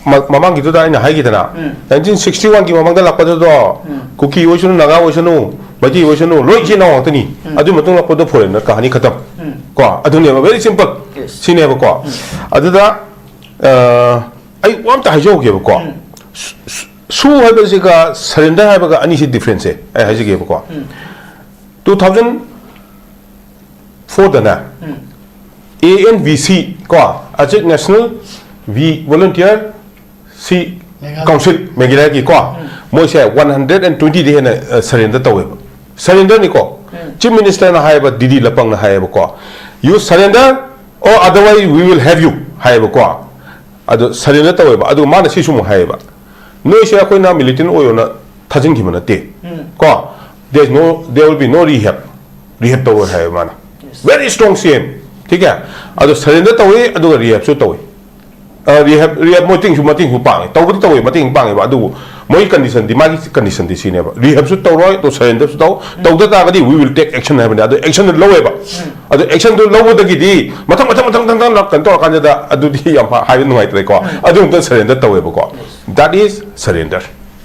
ꯃ-, ꯃꯃꯥꯡꯒꯤꯗꯨꯗ ꯑꯩꯅ ꯍꯥꯏꯈꯤꯗꯅ, ꯎꯝ꯫ ꯅꯥꯏꯟꯇꯤꯟ ꯁꯤꯛꯁꯇꯤ ꯋꯥꯟꯒꯤ ꯃꯃꯥꯡꯗ ꯂꯥꯛꯄꯗꯨꯗꯣ ꯎꯝ꯫ ꯀꯨꯀꯤ ꯑꯣꯏꯁꯅꯨ, ꯅꯥꯒꯥ ꯑꯣꯏꯁꯅꯨ, ꯃꯩꯇꯩ ꯑꯣꯏꯁꯅꯨ, ꯂꯣꯏ ꯏꯆꯤꯟ ꯏꯅꯥꯎ ꯉꯥꯛꯇꯅꯤ꯫ ꯎꯝ꯫ ꯑꯗꯨꯒꯤ ꯃꯇꯨꯡ ꯂꯥꯛꯄꯗꯣ foreigner ꯀꯍꯥꯅꯤ ꯈꯇꯝ꯫ ꯎꯝ꯫ ꯀꯣ, ꯑꯗꯨꯅꯦꯕ, very simple꯫ Yes. ꯁꯤꯅꯦꯕꯀꯣ꯫ ꯎꯝ꯫ ꯑꯗꯨꯗ, ꯑ, ꯑꯩ ꯋꯥ ꯑꯝꯇ ꯍꯥꯏꯖꯍꯧꯒꯦꯕꯀꯣ꯫ ꯎꯝ꯫ ꯁꯨ-, ꯁꯨ-, ꯁꯨ ꯍꯥꯏꯕꯁꯤꯒ surrender ꯍꯥꯏꯕꯒ ꯑꯅꯤꯁꯤ difference ꯁꯦ ꯑꯩ ꯍꯥꯏꯖꯒꯦꯕꯀꯣ꯫ ꯎꯝ꯫ ꯇꯨ ꯊꯥꯎꯖꯟ ꯐꯣꯔꯗꯅꯦ, ꯎꯝ꯫ ANVC ꯀꯣ, Azad National V Volunteer C Council, ꯃꯦꯘꯥꯂꯌꯥꯒꯤ ꯀꯣ, ꯃꯣꯏꯁꯦ ꯋꯥꯟ ꯍꯟꯗ꯭ꯔꯦꯠ ꯑꯦꯟ ꯇ꯭ꯋꯦꯟꯇꯤꯗꯤ ꯍꯦꯟꯅ, ꯑ, surrender ꯇꯧꯋꯦꯕ꯫ Surrender ꯅꯤꯀꯣ꯫ ꯎꯝ꯫ Chief Minister ꯅ ꯍꯥꯏꯌꯦꯕ, ꯗꯤ ꯗꯤ ꯂꯄꯪꯅ ꯍꯥꯏꯌꯦꯕꯀꯣ, "You surrender or otherwise we will have you" ꯍꯥꯏꯌꯦꯕꯀꯣ꯫ ꯑꯗꯣ surrender ꯇꯧꯋꯦꯕ꯫ ꯑꯗꯨꯒ ꯃꯥꯅ ꯁꯤꯁꯨ ꯑꯃꯨꯛ ꯍꯥꯏꯌꯦꯕ, "ꯅꯣꯏꯁꯦ ꯑꯩꯈꯣꯏꯅ militant ꯑꯣꯏꯌꯣꯅ ꯊꯥꯖꯤꯟꯈꯤꯕ ꯅꯠꯇꯦ" ꯎꯝ꯫ ꯀꯣ, "There is no, there will be no rehab." Rehab ꯇꯧꯔꯣꯏ ꯍꯥꯏꯌꯦꯕ ꯃꯥꯅ꯫ Yes. Very strong C M꯫ ꯁꯤ ꯀꯌꯥ? ꯑꯗꯣ surrender ꯇꯧꯋꯤ, ꯑꯗꯨꯒ rehabꯁꯨ ꯇꯧꯋꯤ꯫ ꯑ, rehab, rehab ꯃꯣꯏ ꯇꯤꯡꯁꯨ ꯃꯇꯦꯡꯁꯨ ꯄꯥꯡꯉꯤ, ꯇꯧꯕꯗꯤ ꯇꯧꯋꯤ, ꯃꯇꯦꯡ ꯄꯥꯡꯉꯦꯕ, ꯑꯗꯨꯕꯨ ꯃꯣꯏ conditionꯗꯤ, ꯃꯥꯒꯤ conditionꯗꯤ ꯁꯤꯅꯦꯕ, rehabꯁꯨ ꯇꯧꯔꯣꯏ, ꯑꯗꯣ surrenderꯁꯨ ꯇꯧ, ꯇꯧꯗ ꯇꯥꯔꯒꯗꯤ "We will take action" ꯍꯥꯏꯕꯅꯦ꯫ ꯑꯗꯣ actionꯗꯨ ꯂꯧꯋꯦꯕ꯫ ꯑꯗꯣ actionꯗꯨ ꯂꯧꯕꯗꯒꯤꯗꯤ ꯃꯊꯪ, ꯃꯊꯪ, ꯃꯊꯪ, ꯃꯊꯪ, ꯃꯊꯪ ꯀꯩꯅꯣ ꯇꯧꯔꯀꯥꯟꯁꯤꯗ, ꯑꯗꯨꯗꯤ ꯌꯥꯝ ꯍꯥꯏꯕ ꯅꯨꯡꯉꯥꯏꯇ꯭ꯔꯦꯀꯣ꯫ ꯑꯗꯨ ꯑꯝꯇ surrender ꯇꯧꯋꯦꯕꯀꯣ꯫ That is surrender꯫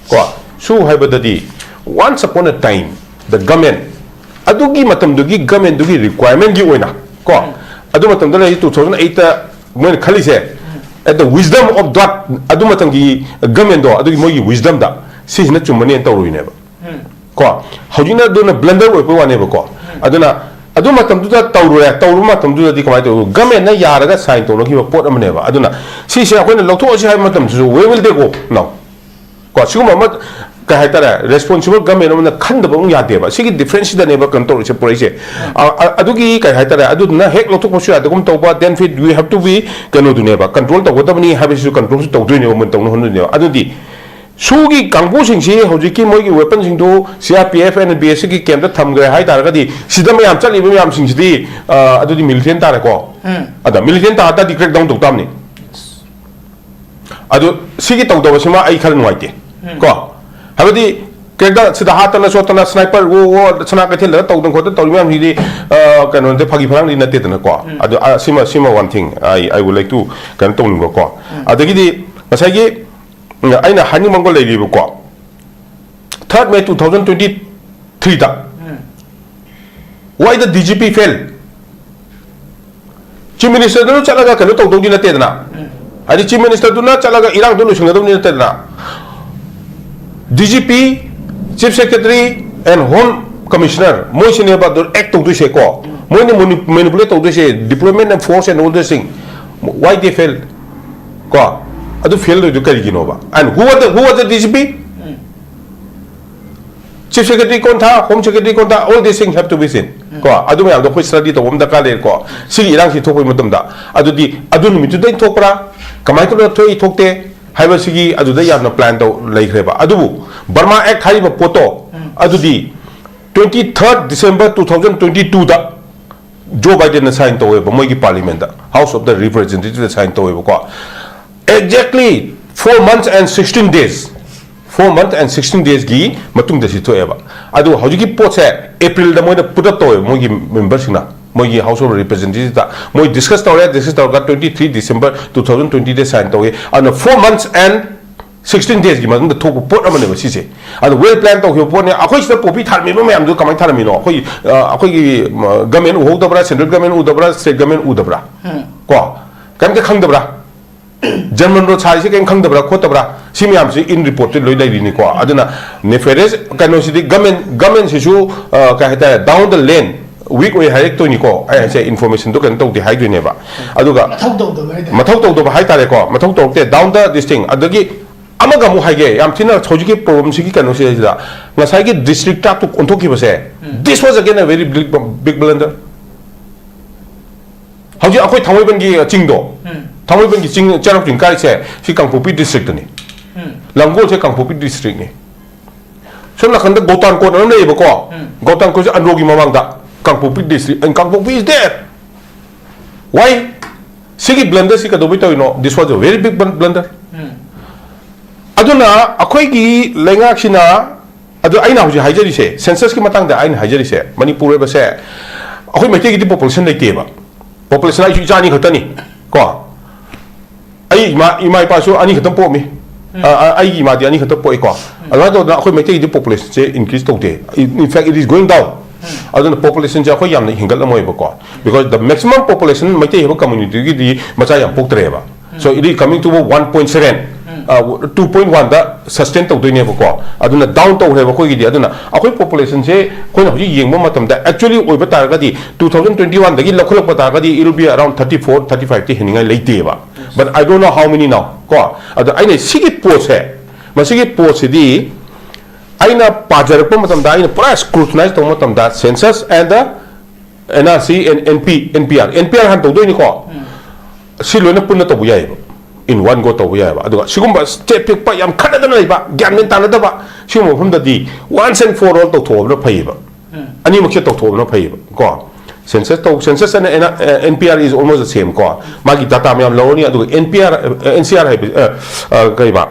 ꯀꯣ, ꯁꯨ ꯍꯥꯏꯕꯗꯗꯤ Once upon a time, the government, ꯑꯗꯨꯒꯤ ꯃꯇꯝꯗꯨꯒꯤ government ꯗꯨꯒꯤ requirement ꯀꯤ ꯑꯣꯏꯅ, ꯀꯣ, ꯑꯗꯨ ꯃꯇꯝꯗ ꯂꯩꯔꯤ two thousand eight ꯇ ꯃꯣꯏꯅ ꯈꯜꯂꯤꯁꯦ, at the wisdom of that, ꯑꯗꯨ ꯃꯇꯝꯒꯤ government ꯗꯣ, ꯑꯗꯨꯒꯤ ꯃꯣꯏꯒꯤ wisdom ꯗ ꯁꯤꯁꯤꯅ ꯆꯨꯝꯃꯅꯦꯅ ꯇꯧꯔꯨꯏꯅꯦꯕ꯫ ꯀꯣ, ꯍꯧꯖꯤꯛꯅ ꯑꯗꯨꯅ blunder ꯑꯣꯏꯕ ꯋꯥꯅꯦꯕꯀꯣ꯫ ꯑꯗꯨꯅ ꯑꯗꯨ ꯃꯇꯝꯗꯨꯗ ꯇꯧꯔꯨꯔꯦ, ꯇꯧꯔꯨꯕ ꯃꯇꯝꯗꯨꯗꯗꯤ ꯀꯃꯥꯏꯅ ꯇꯧ? Government ꯅ ꯌꯥꯔꯒ sign ꯇꯧꯅꯈꯤꯕ ꯄꯣꯠ ꯑꯃꯅꯦꯕ꯫ ꯑꯗꯨꯅ ꯁꯤꯁꯦ ꯑꯩꯈꯣꯏꯅ ꯂꯧꯊꯣꯛꯑꯁꯤ ꯍꯥꯏꯕ ꯃꯇꯝꯗꯁꯨ, where will they go now? ꯀꯣ, ꯁꯤꯒꯨꯝꯕ ꯑꯃ, ꯀꯩ ꯍꯥꯏꯇꯥꯔꯦ, responsible government ꯑꯃꯅ ꯈꯟꯗꯕ ꯑꯃꯨꯛ ꯌꯥꯗꯦꯕ꯫ ꯁꯤꯒꯤ difference ꯁꯤꯗꯅꯦꯕ ꯀꯩꯅꯣ ꯇꯧꯔꯤꯁꯦ, ꯄꯨꯔꯛꯏꯁꯦ꯫ ꯑ, ꯑ, ꯑꯗꯨꯒꯤ ꯀꯩ ꯍꯥꯏꯇꯥꯔꯦ, ꯑꯗꯨꯗꯨꯅ ꯍꯦꯛ ꯂꯧꯊꯣꯛꯄꯁꯨ ꯌꯥꯗꯒꯨꯝ ꯇꯧꯕ, then fit we have to be ꯀꯩꯅꯣꯗꯨꯅꯦꯕ, control ꯇꯧꯒꯗꯕꯅꯤ ꯍꯥꯏꯕꯁꯤꯁꯨ control ꯁꯨ ꯇꯧꯗꯣꯏꯅꯦꯕ, ꯃꯣꯏꯅ ꯇꯧꯅ ꯍꯣꯠꯅꯗꯣꯏꯅꯦꯕ꯫ ꯑꯗꯨꯗꯤ ꯁꯨꯒꯤ ꯀꯥꯡꯕꯨꯁꯤꯡꯁꯤ ꯍꯧꯖꯤꯛꯀꯤ ꯃꯣꯏꯒꯤ weapon ꯁꯤꯡꯗꯨ C R P F, N B S ꯀꯤ camp ꯇ ꯊꯝꯈ꯭ꯔꯦ ꯍꯥꯏ ꯇꯥꯔꯒꯗꯤ, ꯁꯤꯗ ꯃꯌꯥꯝ ꯆꯠꯂꯤꯕ ꯃꯌꯥꯝꯁꯤꯡꯁꯤꯗꯤ, ꯑ, ꯑꯗꯨꯗꯤ militant ꯇꯥꯔꯦꯀꯣ꯫ ꯑꯗ militant ꯇꯥ ꯇꯥꯔꯗꯤ crackdown ꯇꯧ ꯇꯥꯕꯅꯤ꯫ ꯑꯗꯨ ꯁꯤꯒꯤ ꯇꯧꯗꯕꯁꯤꯃ ꯑꯩ ꯈꯔ ꯅꯨꯡꯉꯥꯏꯇꯦ꯫ ꯀꯣ? ꯍꯥꯏꯕꯗꯤ crackdown ꯁꯤꯗ ꯍꯥꯠꯇꯅ ꯁꯣꯠꯇꯅ sniper, ꯑꯣ, ꯑꯣ, ꯁꯅꯥ ꯀꯩꯊꯦꯜꯗ ꯇꯧꯗꯅ ꯈꯣꯠꯇꯅ ꯇꯧꯔꯤ ꯃꯌꯥꯝꯁꯤꯗꯤ, ꯑ, ꯀꯩꯅꯣ ꯅꯠꯇꯦ, ꯐꯥꯒꯤ ꯐꯔꯥꯡꯗꯤ ꯅꯠꯇꯦꯗꯅꯀꯣ꯫ ꯑꯗꯨ, ꯑ, ꯁꯤꯃ, ꯁꯤꯃ one thing I, I would like to ꯀꯩꯅꯣ ꯇꯧꯅꯤꯡꯕꯀꯣ꯫ ꯑꯗꯒꯤꯗꯤ ꯉꯁꯥꯏꯒꯤ, ꯎꯝ, ꯑꯩꯅ ꯍꯥꯏꯅꯤꯡꯕ ꯑꯃꯒ ꯂꯩꯔꯤꯕꯀꯣ, third May two thousand twenty three the, why the D G P fail? Chief Minister ꯗꯨꯅ ꯆꯠꯂꯒ ꯀꯩꯅꯣ ꯇꯧꯗꯧꯗꯤ ꯅꯠꯇꯦꯗꯅ, ꯍꯥꯏꯗꯤ Chief Minister ꯗꯨꯅ ꯆꯠꯂꯒ ꯏꯔꯥꯡꯗꯣ ꯂꯣꯏꯁꯤꯟꯒꯗꯧꯗꯤ ꯅꯠꯇꯦꯗꯅ꯫ D G P, Chief Secretary and Home Commissioner ꯃꯣꯏꯁꯤꯅꯦꯕ ꯑꯗꯨ act ꯇꯧꯗꯣꯏꯁꯦꯀꯣ꯫ ꯃꯣꯏꯅ mani-, manipulate ꯇꯧꯗꯣꯏꯁꯦ, deployment and force and all this thing. Why they fail? ꯀꯣ, ꯑꯗꯨ fail ꯑꯣꯏꯗꯣꯏ ꯀꯔꯤꯒꯤꯅꯣꯕ? And who was the, who was the D G P? Chief Secretary ꯀꯣꯟꯊꯥ, Home Secretary ꯀꯣꯟꯊꯥ, all these things have to be seen. ꯀꯣ, ꯑꯗꯨ ꯃꯌꯥꯝꯗꯣ ꯑꯩꯈꯣꯏ study ꯇꯧꯕ ꯑꯃ ꯗꯔꯀꯥꯔ ꯂꯩꯔꯦꯀꯣ꯫ ꯁꯤꯒꯤ ꯏꯔꯥꯡꯁꯤ ꯊꯣꯛꯄꯒꯤ ꯃꯇꯝꯗ, ꯑꯗꯨꯗꯤ ꯑꯗꯨ ꯅꯨꯃꯤꯠꯇꯨꯗꯩ ꯊꯣꯛꯄ꯭ꯔꯥ, ꯀꯃꯥꯏꯅ ꯇꯧꯗꯅ ꯊꯣꯛꯏ ꯊꯣꯛꯇꯦ ꯍꯥꯏꯕꯁꯤꯒꯤ ꯑꯗꯨꯗ ꯌꯥꯝꯅ plan ꯇꯧ ꯂꯩꯈ꯭ꯔꯦꯕ꯫ ꯑꯗꯨꯕꯨ Burma Act ꯍꯥꯏꯔꯤꯕ ꯄꯣꯠꯇꯣ, ꯑꯗꯨꯗꯤ twenty third December two thousand twenty two ꯗ Joe Biden ꯅ sign ꯇꯧꯋꯦꯕ, ꯃꯣꯏꯒꯤ parliament ꯇ, House of the Representative ꯇ sign ꯇꯧꯋꯦꯕꯀꯣ꯫ Exactly four months and sixteen days, four months and sixteen days ꯒꯤ ꯃꯇꯨꯡꯗ ꯁꯤ ꯊꯣꯛꯑꯦꯕ꯫ ꯑꯗꯨ ꯍꯧꯖꯤꯛꯀꯤ ꯄꯣꯠꯁꯦ April ꯗ ꯃꯣꯏꯅ put up ꯇꯧꯋꯦꯕ, ꯃꯣꯏꯒꯤ member ꯁꯤꯡꯅ, ꯃꯣꯏꯒꯤ House of Representative ꯇ ꯃꯣꯏ discuss ꯇꯧꯔꯦ, discuss ꯇꯧꯔꯒ twenty three December two thousand twenty ꯗ sign ꯇꯧꯋꯦ꯫ ꯑꯗꯨꯅ four months and ꯁꯤꯛꯁꯇꯤꯟ ꯗꯦꯖꯀꯤ ꯃꯅꯨꯡꯗ ꯊꯣꯛꯄ ꯄꯣꯠ ꯑꯃꯅꯦꯕ ꯁꯤꯁꯦ꯫ ꯑꯗꯣ ꯋꯦꯜ ꯄ꯭ꯂꯥꯟ ꯇꯧꯈꯤꯕ ꯄꯣꯠꯅꯦ꯫ ꯑꯩꯈꯣꯏ ꯁꯤꯗ ꯄꯣꯄꯤ ꯊꯥꯔꯝꯃꯤꯕ ꯃꯌꯥꯝꯗꯨ ꯀꯃꯥꯏꯅ ꯊꯥꯔꯝꯃꯤꯅꯣ? ꯑꯩꯈꯣꯏ, ꯑ, ꯑꯩꯈꯣꯏꯒꯤ, ꯎꯝ, ꯒꯃꯦꯟ ꯎꯍꯧꯗꯕ꯭ꯔꯥ, ꯁꯦꯟꯇ꯭ꯔꯦꯜ ꯒꯃꯦꯟ ꯎꯗꯕ꯭ꯔꯥ, ꯁ꯭ꯇꯦꯠ ꯒꯃꯦꯟ ꯎꯗꯕ꯭ꯔꯥ? ꯎꯝ꯫ ꯀꯣ, ꯀꯩꯝꯇ ꯈꯪꯗꯕ꯭ꯔꯥ? ꯖꯔꯃꯟ ꯔꯣꯗ ꯁꯥꯔꯤꯁꯦ ꯀꯩꯝ ꯈꯪꯗꯕ꯭ꯔꯥ ꯈꯣꯠꯇꯕ꯭ꯔꯥ? ꯁꯤ ꯃꯌꯥꯝꯁꯤ ꯏꯟ ꯔꯤꯄꯣꯔꯠꯇ ꯂꯣꯏ ꯂꯩꯔꯤꯅꯤꯀꯣ꯫ ꯑꯗꯨꯅ ꯅꯦꯐꯦꯔꯦꯁ ꯀꯩꯅꯣꯁꯤꯗꯤ ꯒꯃꯦꯟ, ꯒꯃꯦꯟꯁꯤꯁꯨ, ꯑ, ꯀꯩ ꯍꯥꯏꯇꯥꯔꯦ, ꯗꯥꯎꯟ ꯗ ꯂꯦꯟ ꯋꯤꯛ ꯑꯣꯏ ꯍꯥꯏꯔꯛꯇꯣꯏꯅꯤꯀꯣ꯫ ꯑꯩ ꯍꯥꯏꯁꯦ ꯏꯟꯐꯣꯔꯃꯦꯁꯟꯗꯣ ꯀꯩꯅꯣ ꯇꯧꯗꯦ ꯍꯥꯏꯗꯣꯏꯅꯦꯕ꯫ ꯑꯗꯨꯒ ꯃꯊꯧ ꯇꯧꯗꯕ ꯍꯥꯏꯇꯥꯔꯦ꯫ ꯃꯊꯧ ꯇꯧꯗꯕ ꯍꯥꯏꯇꯥꯔꯦꯀꯣ꯫ ꯃꯊꯧ ꯇꯧꯔꯛꯇꯦ, ꯗꯥꯎꯟ ꯗ ꯗꯤꯁ ꯊꯤꯡ꯫ ꯑꯗꯒꯤ ꯑꯃꯒ ꯑꯃꯨꯛ ꯍꯥꯏꯒꯦ, ꯌꯥꯝ ꯊꯤꯅ ꯍꯧꯖꯤꯛꯀꯤ ꯄ꯭ꯔꯣꯕ꯭ꯂꯦꯝꯁꯤꯒꯤ ꯀꯩꯅꯣꯁꯤꯗꯩꯁꯤꯗ, ꯉꯁꯥꯏꯒꯤ ꯗꯤꯁꯇ꯭ꯔꯤꯛ ꯇꯔꯥꯇꯔꯨꯛ ꯑꯣꯟꯊꯣꯛꯈꯤꯕꯁꯦ, ꯎꯝ꯫ This was again a very big, big blunder꯫ ꯍꯧꯖꯤꯛ ꯑꯩꯈꯣꯏ ꯊꯥꯡꯃꯩꯕꯟꯒꯤ ꯆꯤꯡꯗꯣ, ꯎꯝ꯫ ꯊꯥꯡꯃꯩꯕꯟꯒꯤ ꯆꯤꯡ, ꯆꯩꯔꯥꯎ ꯆꯤꯡ ꯀꯥꯏꯁꯦ, ꯁꯤ ꯀꯥꯡꯄꯣꯛꯄꯤ ꯗꯤꯁꯇ꯭ꯔꯤꯛꯇꯅꯤ꯫ ꯎꯝ꯫ ꯂꯥꯡꯒꯣꯜꯁꯦ ꯀꯥꯡꯄꯣꯛꯄꯤ ꯗꯤꯁꯇ꯭ꯔꯤꯛꯅꯤ꯫ ꯁꯣꯝ ꯅꯥꯀꯟꯗ ꯒꯣꯇꯥꯟ ꯀꯣꯠ ꯑꯃ ꯂꯩꯌꯦꯕꯀꯣ꯫ ꯎꯝ꯫ ꯒꯣꯇꯥꯟ ꯀꯣꯠꯁꯦ ꯑꯟꯗ꯭ꯔꯣꯒꯤ ꯃꯃꯥꯡꯗ, Kangpokpi district, and Kangpokpi is there꯫ Why? ꯁꯤꯒꯤ ꯕ꯭ꯂꯟꯗꯔꯁꯤ ꯀꯩꯗꯧꯕꯩ ꯇꯧꯔꯤꯅꯣ? This was a very big blunder꯫ ꯎꯝ꯫ ꯑꯗꯨꯅ ꯑꯩꯈꯣꯏꯒꯤ ꯂꯩꯉꯥꯛꯁꯤꯅ, ꯑꯗꯨ ꯑꯩꯅ ꯍꯧꯖꯤꯛ ꯍꯥꯏꯖꯔꯤꯁꯦ, ꯁꯦꯟꯁꯁꯀꯤ ꯃꯇꯥꯡꯗ ꯑꯩꯅ ꯍꯥꯏꯖꯔꯤꯁꯦ, ꯃꯅꯤꯄꯨꯔ ꯍꯥꯏꯕꯁꯦ ꯑꯩꯈꯣꯏ ꯃꯩꯇꯩꯒꯤꯗꯤ ꯄꯣꯄꯨꯂꯦꯁꯟ ꯂꯩꯇꯦꯕ꯫ ꯄꯣꯄꯨꯂꯦꯁꯟ ꯑꯩꯁꯨ ꯏꯆꯥ ꯑꯅꯤ ꯈꯛꯇꯅꯤ ꯀꯣ꯫ ꯑꯩ ꯏꯃꯥ, ꯏꯃꯥ ꯏꯄꯥꯁꯨ ꯑꯅꯤ ꯈꯛꯇꯪ ꯄꯣꯛꯑꯝꯃꯤ꯫ ꯎꯝ꯫ ꯑ, ꯑ, ꯑꯩꯒꯤ ꯏꯃꯥꯗꯤ ꯑꯅꯤ ꯈꯛꯇꯪ ꯄꯣꯛꯏꯀꯣ꯫ ꯎꯝ꯫ ꯑꯗꯨꯃꯥꯏꯅ ꯇꯧꯗꯅ ꯑꯩꯈꯣꯏ ꯃꯩꯇꯩꯒꯤꯗꯤ ꯄꯣꯄꯨꯂꯦꯁꯟꯁꯦ ꯏꯟꯀ꯭ꯔꯤꯁ ꯇꯧꯗꯦ꯫ In fact, it is going down꯫ ꯎꯝ꯫ ꯑꯗꯨꯅ ꯄꯣꯄꯨꯂꯦꯁꯟꯁꯦ ꯑꯩꯈꯣꯏ ꯌꯥꯝꯅ ꯍꯦꯟꯒꯠꯂꯝꯃꯣꯏꯕꯀꯣ꯫ Because the maximum population Meitei ꯍꯥꯏꯕ ꯀꯝꯃ꯭ꯌꯨꯅꯤꯇꯤꯒꯤꯗꯤ ꯃꯆꯥ ꯌꯥꯝ ꯄꯣꯛꯇ꯭ꯔꯦꯕ꯫ So it is coming to one point seven, um. Uh, two point one the sustain ꯇꯧꯗꯣꯏꯅꯦꯕꯀꯣ꯫ ꯑꯗꯨꯅ ꯗꯥꯎꯟ ꯇꯧꯈ꯭ꯔꯦꯕ ꯑꯩꯈꯣꯏꯒꯤꯗꯤ꯫ ꯑꯗꯨꯅ ꯑꯩꯈꯣꯏ ꯄꯣꯄꯨꯂꯦꯁꯟꯁꯦ ꯑꯩꯈꯣꯏꯅ ꯍꯧꯖꯤꯛ ꯌꯦꯡꯕ ꯃꯇꯝꯗ, actually ꯑꯣꯏꯕ ꯇꯥꯔꯒꯗꯤ, two thousand twenty one ꯗꯒꯤ ꯂꯧꯈꯠꯂꯛꯄ ꯇꯥꯔꯒꯗꯤ, it will be around thirty four, thirty five ꯇꯤ ꯍꯦꯟꯅꯤꯡꯉꯥꯏ ꯂꯩꯇꯦꯕ꯫ But I don't know how many now ꯀꯣ꯫ ꯑꯗꯣ ꯑꯩꯅ ꯁꯤꯒꯤ ꯄꯣꯠꯁꯦ, ꯃꯁꯤꯒꯤ ꯄꯣꯠꯁꯤꯗꯤ ꯑꯩꯅ ꯄꯥꯖꯔꯛꯄ ꯃꯇꯝꯗ, ꯑꯩꯅ ꯄꯨꯔꯥ scrutinize ꯇꯧꯕ ꯃꯇꯝꯗ, census and the N R C and N P, N P R, N P R ꯍꯥꯟꯅ ꯇꯧꯗꯣꯏꯅꯤꯀꯣ꯫ ꯎꯝ꯫ ꯁꯤ ꯂꯣꯏꯅ ꯄꯨꯟꯅ ꯇꯧꯕ ꯌꯥꯏꯑꯕ, in one go ꯇꯧꯕ ꯌꯥꯏꯑꯕ꯫ ꯑꯗꯨꯒ ꯁꯤꯒꯨꯝꯕ ꯁ꯭ꯇꯦꯠ ꯄꯤꯛꯄ, ꯌꯥꯝ ꯈꯠꯅꯗꯅ ꯂꯩꯕ, ꯒ꯭ꯌꯥꯟ ꯃꯦꯟ ꯇꯥꯅꯗꯕ, ꯁꯤꯒꯨꯝꯕ ꯃꯐꯝꯗꯗꯤ once and for all ꯇꯧꯊꯣꯛꯑꯕꯅ ꯐꯩꯌꯦꯕ꯫ ꯎꯝ꯫ ꯑꯅꯤꯃꯛꯁꯦ ꯇꯧꯊꯣꯛꯑꯕꯅ ꯐꯩꯌꯦꯕ ꯀꯣ꯫ Census ꯇꯧ, census and N R, uh, N P R is almost the same ꯀꯣ꯫ ꯃꯥꯒꯤ ꯗꯥꯇꯥ ꯃꯌꯥꯝ ꯂꯧꯔꯅꯤ, ꯑꯗꯨꯒ N P R, uh, N C R ꯍꯥꯏꯕ, uh, uh, ꯀꯩꯕ,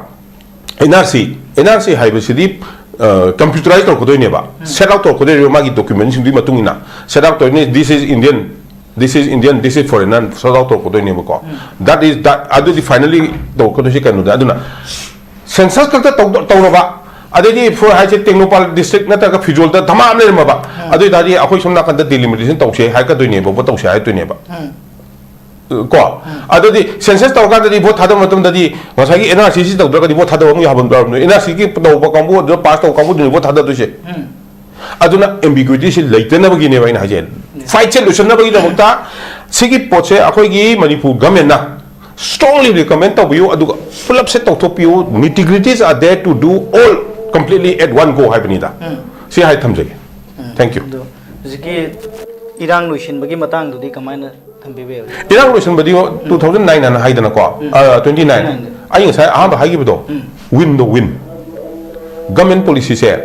N R C, N R C ꯍꯥꯏꯕꯁꯤꯗꯤ, ꯑ, computerize ꯇꯧꯔꯛꯀꯗꯣꯏꯅꯦꯕ꯫ ꯎꯝ꯫ Set out ꯇꯧꯔꯛꯀꯗꯣꯏꯅꯦꯕ ꯃꯥꯒꯤ document ꯁꯤꯡꯗꯨꯒꯤ ꯃꯇꯨꯡ ꯏꯟꯅ꯫ Set out ꯇꯧꯔꯤꯅꯤ, this is Indian, this is Indian, this is foreigner, set out ꯇꯧꯔꯛꯀꯗꯣꯏꯅꯦꯕꯀꯣ꯫ Um. That is, that, ꯑꯗꯨꯗꯤ finally ꯇꯧꯔꯛꯀꯗꯣꯏꯁꯦ ꯀꯩꯅꯣꯗ꯫ ꯑꯗꯨꯅ census ꯈꯛꯇ ꯇꯧ- ꯇꯧꯔꯕ, ꯑꯗꯩꯗꯤ ꯐꯣꯔ ꯍꯥꯏꯁꯦ ꯇꯦꯡꯅꯧꯄꯥꯜ district ꯅꯠꯇ꯭ꯔꯒ ꯐꯤꯖꯣꯜꯗ ꯙꯃꯥ ꯑꯃ ꯂꯩꯔꯝꯃꯕ, ꯑꯗꯨ ꯑꯣꯏꯇꯥꯔꯗꯤ ꯑꯩꯈꯣꯏ ꯁꯣꯝ ꯅꯥꯀꯟꯗ delimitation ꯇꯧꯁꯦ ꯍꯥꯏꯔꯛꯀꯗꯣꯏꯅꯦꯕ, vote ꯇꯧꯁꯦ ꯍꯥꯏꯔꯛꯇꯣꯏꯅꯦꯕ꯫ ꯀꯣ, ꯑꯗꯨꯗꯤ census ꯇꯧꯔꯀꯥꯟꯗꯗꯤ vote ꯊꯥꯗꯕ ꯃꯇꯝꯗꯗꯤ ꯉꯁꯥꯏꯒꯤ NRC ꯁꯤ ꯇꯧꯗ꯭ꯔꯒꯗꯤ vote ꯊꯥꯗꯕ ꯑꯃꯨꯛ ꯌꯥꯐꯝ ꯌꯥꯎꯔꯝꯗꯣꯏ, NRC ꯒꯤ ꯇꯧꯕ ꯀꯥꯡꯕꯨ ꯑꯗꯨꯗ pass ꯇꯧꯕ ꯀꯥꯡꯕꯨꯗꯨꯅꯤ vote ꯊꯥꯗꯗꯣꯏꯁꯦ꯫ ꯑꯗꯨꯅ ambiguity ꯁꯤ ꯂꯩꯇꯅꯕꯒꯤꯅꯦꯕ ꯑꯩꯅ ꯍꯥꯏꯖꯩ꯫ Fight ꯁꯦ ꯂꯣꯏꯁꯤꯟꯅꯕꯒꯤꯗꯃꯛꯇ ꯁꯤꯒꯤ ꯄꯣꯠꯁꯦ ꯑꯩꯈꯣꯏꯒꯤ ꯃꯅꯤꯄꯨꯔ government ꯅ strongly recommend ꯇꯧꯕꯤꯌꯨ, ꯑꯗꯨꯒ ꯄꯨꯂꯞꯁꯦ ꯇꯧꯊꯣꯛꯄꯤꯌꯨ, nitty gritties are there to do all completely at one go ꯍꯥꯏꯕꯅꯤꯗ꯫ ꯁꯤ ꯍꯥꯏ ꯊꯝꯖꯒꯦ꯫ Thank you꯫ ꯑꯗꯣ ꯍꯧꯖꯤꯛꯀꯤ ꯏꯔꯥꯡ ꯂꯣꯏꯁꯤꯟꯕꯒꯤ ꯃꯇꯥꯡꯗꯨꯗꯤ ꯀꯃꯥꯏꯅ ꯊꯝꯕꯤꯕ ꯌꯥꯏ? ꯏꯔꯥꯡ ꯂꯣꯏꯁꯤꯟꯕꯗꯤ two thousand nine ꯍꯥꯏꯅ ꯍꯥꯏꯗꯅꯀꯣ, ꯑ, twenty nine꯫ ꯑꯩ ꯉꯁꯥꯏ ꯑꯍꯥꯟꯕ ꯍꯥꯏꯈꯤꯕꯗꯣ, win ꯗꯣ win꯫ Government policy ꯁꯦ,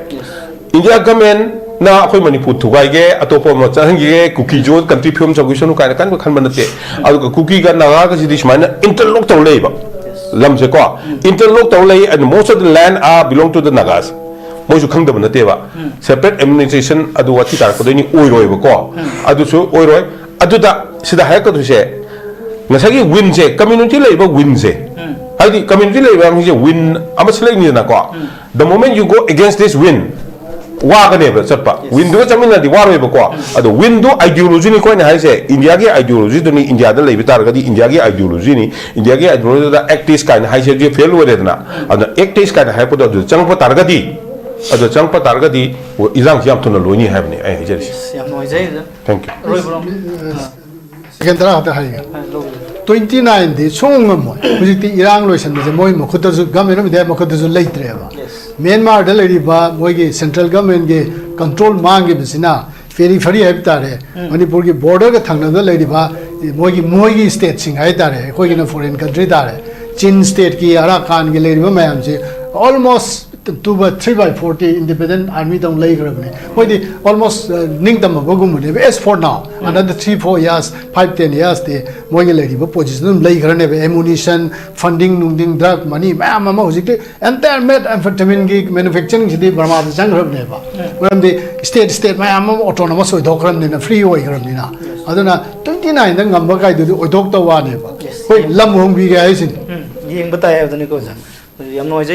India government ꯅ ꯑꯩꯈꯣꯏ ꯃꯅꯤꯄꯨꯔ ꯊꯨꯒꯥꯏꯒꯦ, ꯑꯇꯣꯞꯄ ꯑꯃ ꯆꯪꯍꯟꯈꯤꯒꯦ, ꯀꯨꯀꯤ ꯖꯣꯟ country ꯐꯤꯕꯝ ꯇꯧꯈꯤꯁꯅꯨ ꯀꯥꯏꯅ ꯀꯟꯕ ꯈꯟꯕ ꯅꯠꯇꯦ꯫ ꯑꯗꯨꯒ ꯀꯨꯀꯤꯒ ꯅꯥꯒꯥꯒꯁꯤꯗꯤ ꯁꯨꯃꯥꯏꯅ interlock ꯇꯧꯔ ꯂꯩꯌꯦꯕ꯫ ꯂꯝꯁꯦꯀꯣ, interlock ꯇꯧꯔ ꯂꯩ, and most of the land are belong to the Nagas꯫ ꯃꯣꯏꯁꯨ ꯈꯪꯗꯕ ꯅꯠꯇꯦꯕ꯫ Separate administration ꯑꯗꯨ ꯋꯥꯊꯤ ꯇꯥꯔꯛꯀꯗꯣꯏꯅꯤ, ꯑꯣꯏꯔꯣꯏꯕꯀꯣ꯫ ꯑꯗꯨꯁꯨ ꯑꯣꯏꯔꯣꯏ꯫ ꯑꯗꯨꯗ ꯁꯤꯗ ꯍꯥꯏꯔꯛꯀꯗꯣꯏꯁꯦ, ꯉꯁꯥꯏꯒꯤ win ꯁꯦ, community ꯂꯩꯔꯤꯕ win ꯁꯦ, ꯍꯥꯏꯗꯤ community ꯂꯩꯔꯤꯕ ꯃꯤꯁꯦ win ꯑꯃ ꯁꯤꯜꯂꯛꯏꯅꯤꯗꯅꯀꯣ꯫ The moment you go against this win, ꯋꯥꯒꯅꯦꯕ ꯆꯠꯄ꯫ Win ꯗꯨꯒ ꯆꯠꯃꯤꯟꯅꯔꯗꯤ ꯋꯥꯔꯣꯏꯕꯀꯣ꯫ ꯑꯗꯣ win ꯗꯨ ideology ꯅꯤꯀꯣ ꯑꯩꯅ ꯍꯥꯏꯁꯦ, India ꯒꯤ ideology ꯗꯨꯅꯤ, India ꯗ ꯂꯩꯕ ꯇꯥꯔꯒꯗꯤ India ꯒꯤ ideology ꯅꯤ, India ꯒꯤ ideology ꯗ ACT East ꯀꯥꯏꯅ ꯍꯥꯏꯁꯦ ꯍꯧꯖꯤꯛ fail ꯑꯣꯏꯔꯦꯗꯅ꯫ ꯑꯗꯨꯅ ACT East ꯀꯥꯏꯅ ꯍꯥꯏꯔꯛꯄꯗꯣ ꯑꯗꯨꯗ ꯆꯪꯉꯛꯄ ꯇꯥꯔꯒꯗꯤ, ꯑꯗꯨꯗ ꯆꯪꯉꯛꯄ ꯇꯥꯔꯒꯗꯤ ꯏꯔꯥꯡꯁꯤ ꯌꯥꯝ ꯊꯨꯅ ꯂꯣꯏꯅꯤ ꯍꯥꯏꯕꯅꯤ ꯑꯩ ꯍꯥꯏꯖꯔꯤꯁꯦ꯫ ꯌꯥꯝ ꯅꯨꯡꯉꯥꯏꯖꯩ꯫ Thank you꯫ ꯑꯔꯣꯏꯕ ꯁꯦꯀꯦꯟ ꯇꯔꯥ ꯈꯛꯇ ꯍꯥꯏꯒꯦ꯫ Twenty nine ꯗꯤ ꯁꯨꯡꯉꯝ ꯉꯝꯃꯣꯏ꯫ ꯍꯧꯖꯤꯛꯇꯤ ꯏꯔꯥꯡ ꯂꯣꯏꯁꯤꯟꯕꯁꯦ ꯃꯣꯏ ꯃꯈꯨꯠꯇꯁꯨ, Government of India ꯃꯈꯨꯠꯇꯁꯨ ꯂꯩꯇ꯭ꯔꯦꯕ꯫ Myanmar ꯗ ꯂꯩꯔꯤꯕ ꯃꯣꯏꯒꯤ central government ꯀꯤ control ꯃꯥꯡꯈꯤꯕꯁꯤꯅ periphery ꯍꯥꯏꯕ ꯇꯥꯔꯦ, ꯃꯅꯤꯄꯨꯔꯒꯤ border ꯒ ꯊꯪꯅꯕꯗ ꯂꯩꯔꯤꯕ ꯃꯣꯏꯒꯤ, ꯃꯣꯏꯒꯤ state ꯁꯤꯡ ꯍꯥꯏ ꯇꯥꯔꯦ, ꯑꯩꯈꯣꯏꯒꯤꯅ foreign country ꯇꯥꯔꯦ, Chin state ꯀꯤ, Arakan ꯒꯤ ꯂꯩꯔꯤꯕ ꯃꯌꯥꯝꯁꯦ almost two by, three by four D Independent Army ꯗ ꯑꯃꯨꯛ ꯂꯩꯈ꯭ꯔꯕꯅꯦ꯫ ꯃꯣꯏꯗꯤ almost, uh, ꯅꯤꯡꯇꯝꯃꯕꯒꯨꯝꯕꯅꯦꯕ, as for now꯫ Another three, four years, five, ten years ꯗꯤ ꯃꯣꯏꯒꯤ ꯂꯩꯔꯤꯕ position ꯑꯗꯨꯝ ꯂꯩꯈ꯭ꯔꯅꯦꯕ꯫ Ammunition, funding, ꯅꯨꯡꯗꯤꯡ, drug, money ꯃꯌꯥꯝ ꯑꯃ ꯍꯧꯖꯤꯛꯇꯤ entire methamphetamine ꯒꯤ manufacturing ꯁꯤꯗꯤ ꯕꯔꯃꯥꯗ ꯆꯪꯈ꯭ꯔꯕꯅꯦꯕ꯫ ꯃꯔꯝꯗꯤ state, state ꯃꯌꯥꯝ ꯑꯃ autonomous ꯑꯣꯏꯊꯣꯛꯈ꯭ꯔꯕꯅꯤꯅ, free ꯑꯣꯏꯈ꯭ꯔꯕꯅꯤꯅ꯫ ꯑꯗꯨꯅ twenty nine ꯗ ꯉꯝꯕ ꯀꯥꯏꯗꯨꯗꯤ ꯑꯣꯏꯊꯣꯛꯇꯕ ꯋꯥꯅꯦꯕ꯫ ꯑꯩꯈꯣꯏ ꯂꯝ ꯍꯣꯡꯕꯤꯒꯦ ꯍꯥꯏꯁꯤꯅꯤ꯫ ꯌꯦꯡꯕ ꯇꯥꯏ ꯍꯥꯏꯕꯗꯨꯅꯤꯀꯣ ꯑꯣꯖꯥ꯫ ꯑꯗꯨꯗꯤ ꯌꯥꯝ ꯅꯨꯡꯉꯥꯏꯖꯩ꯫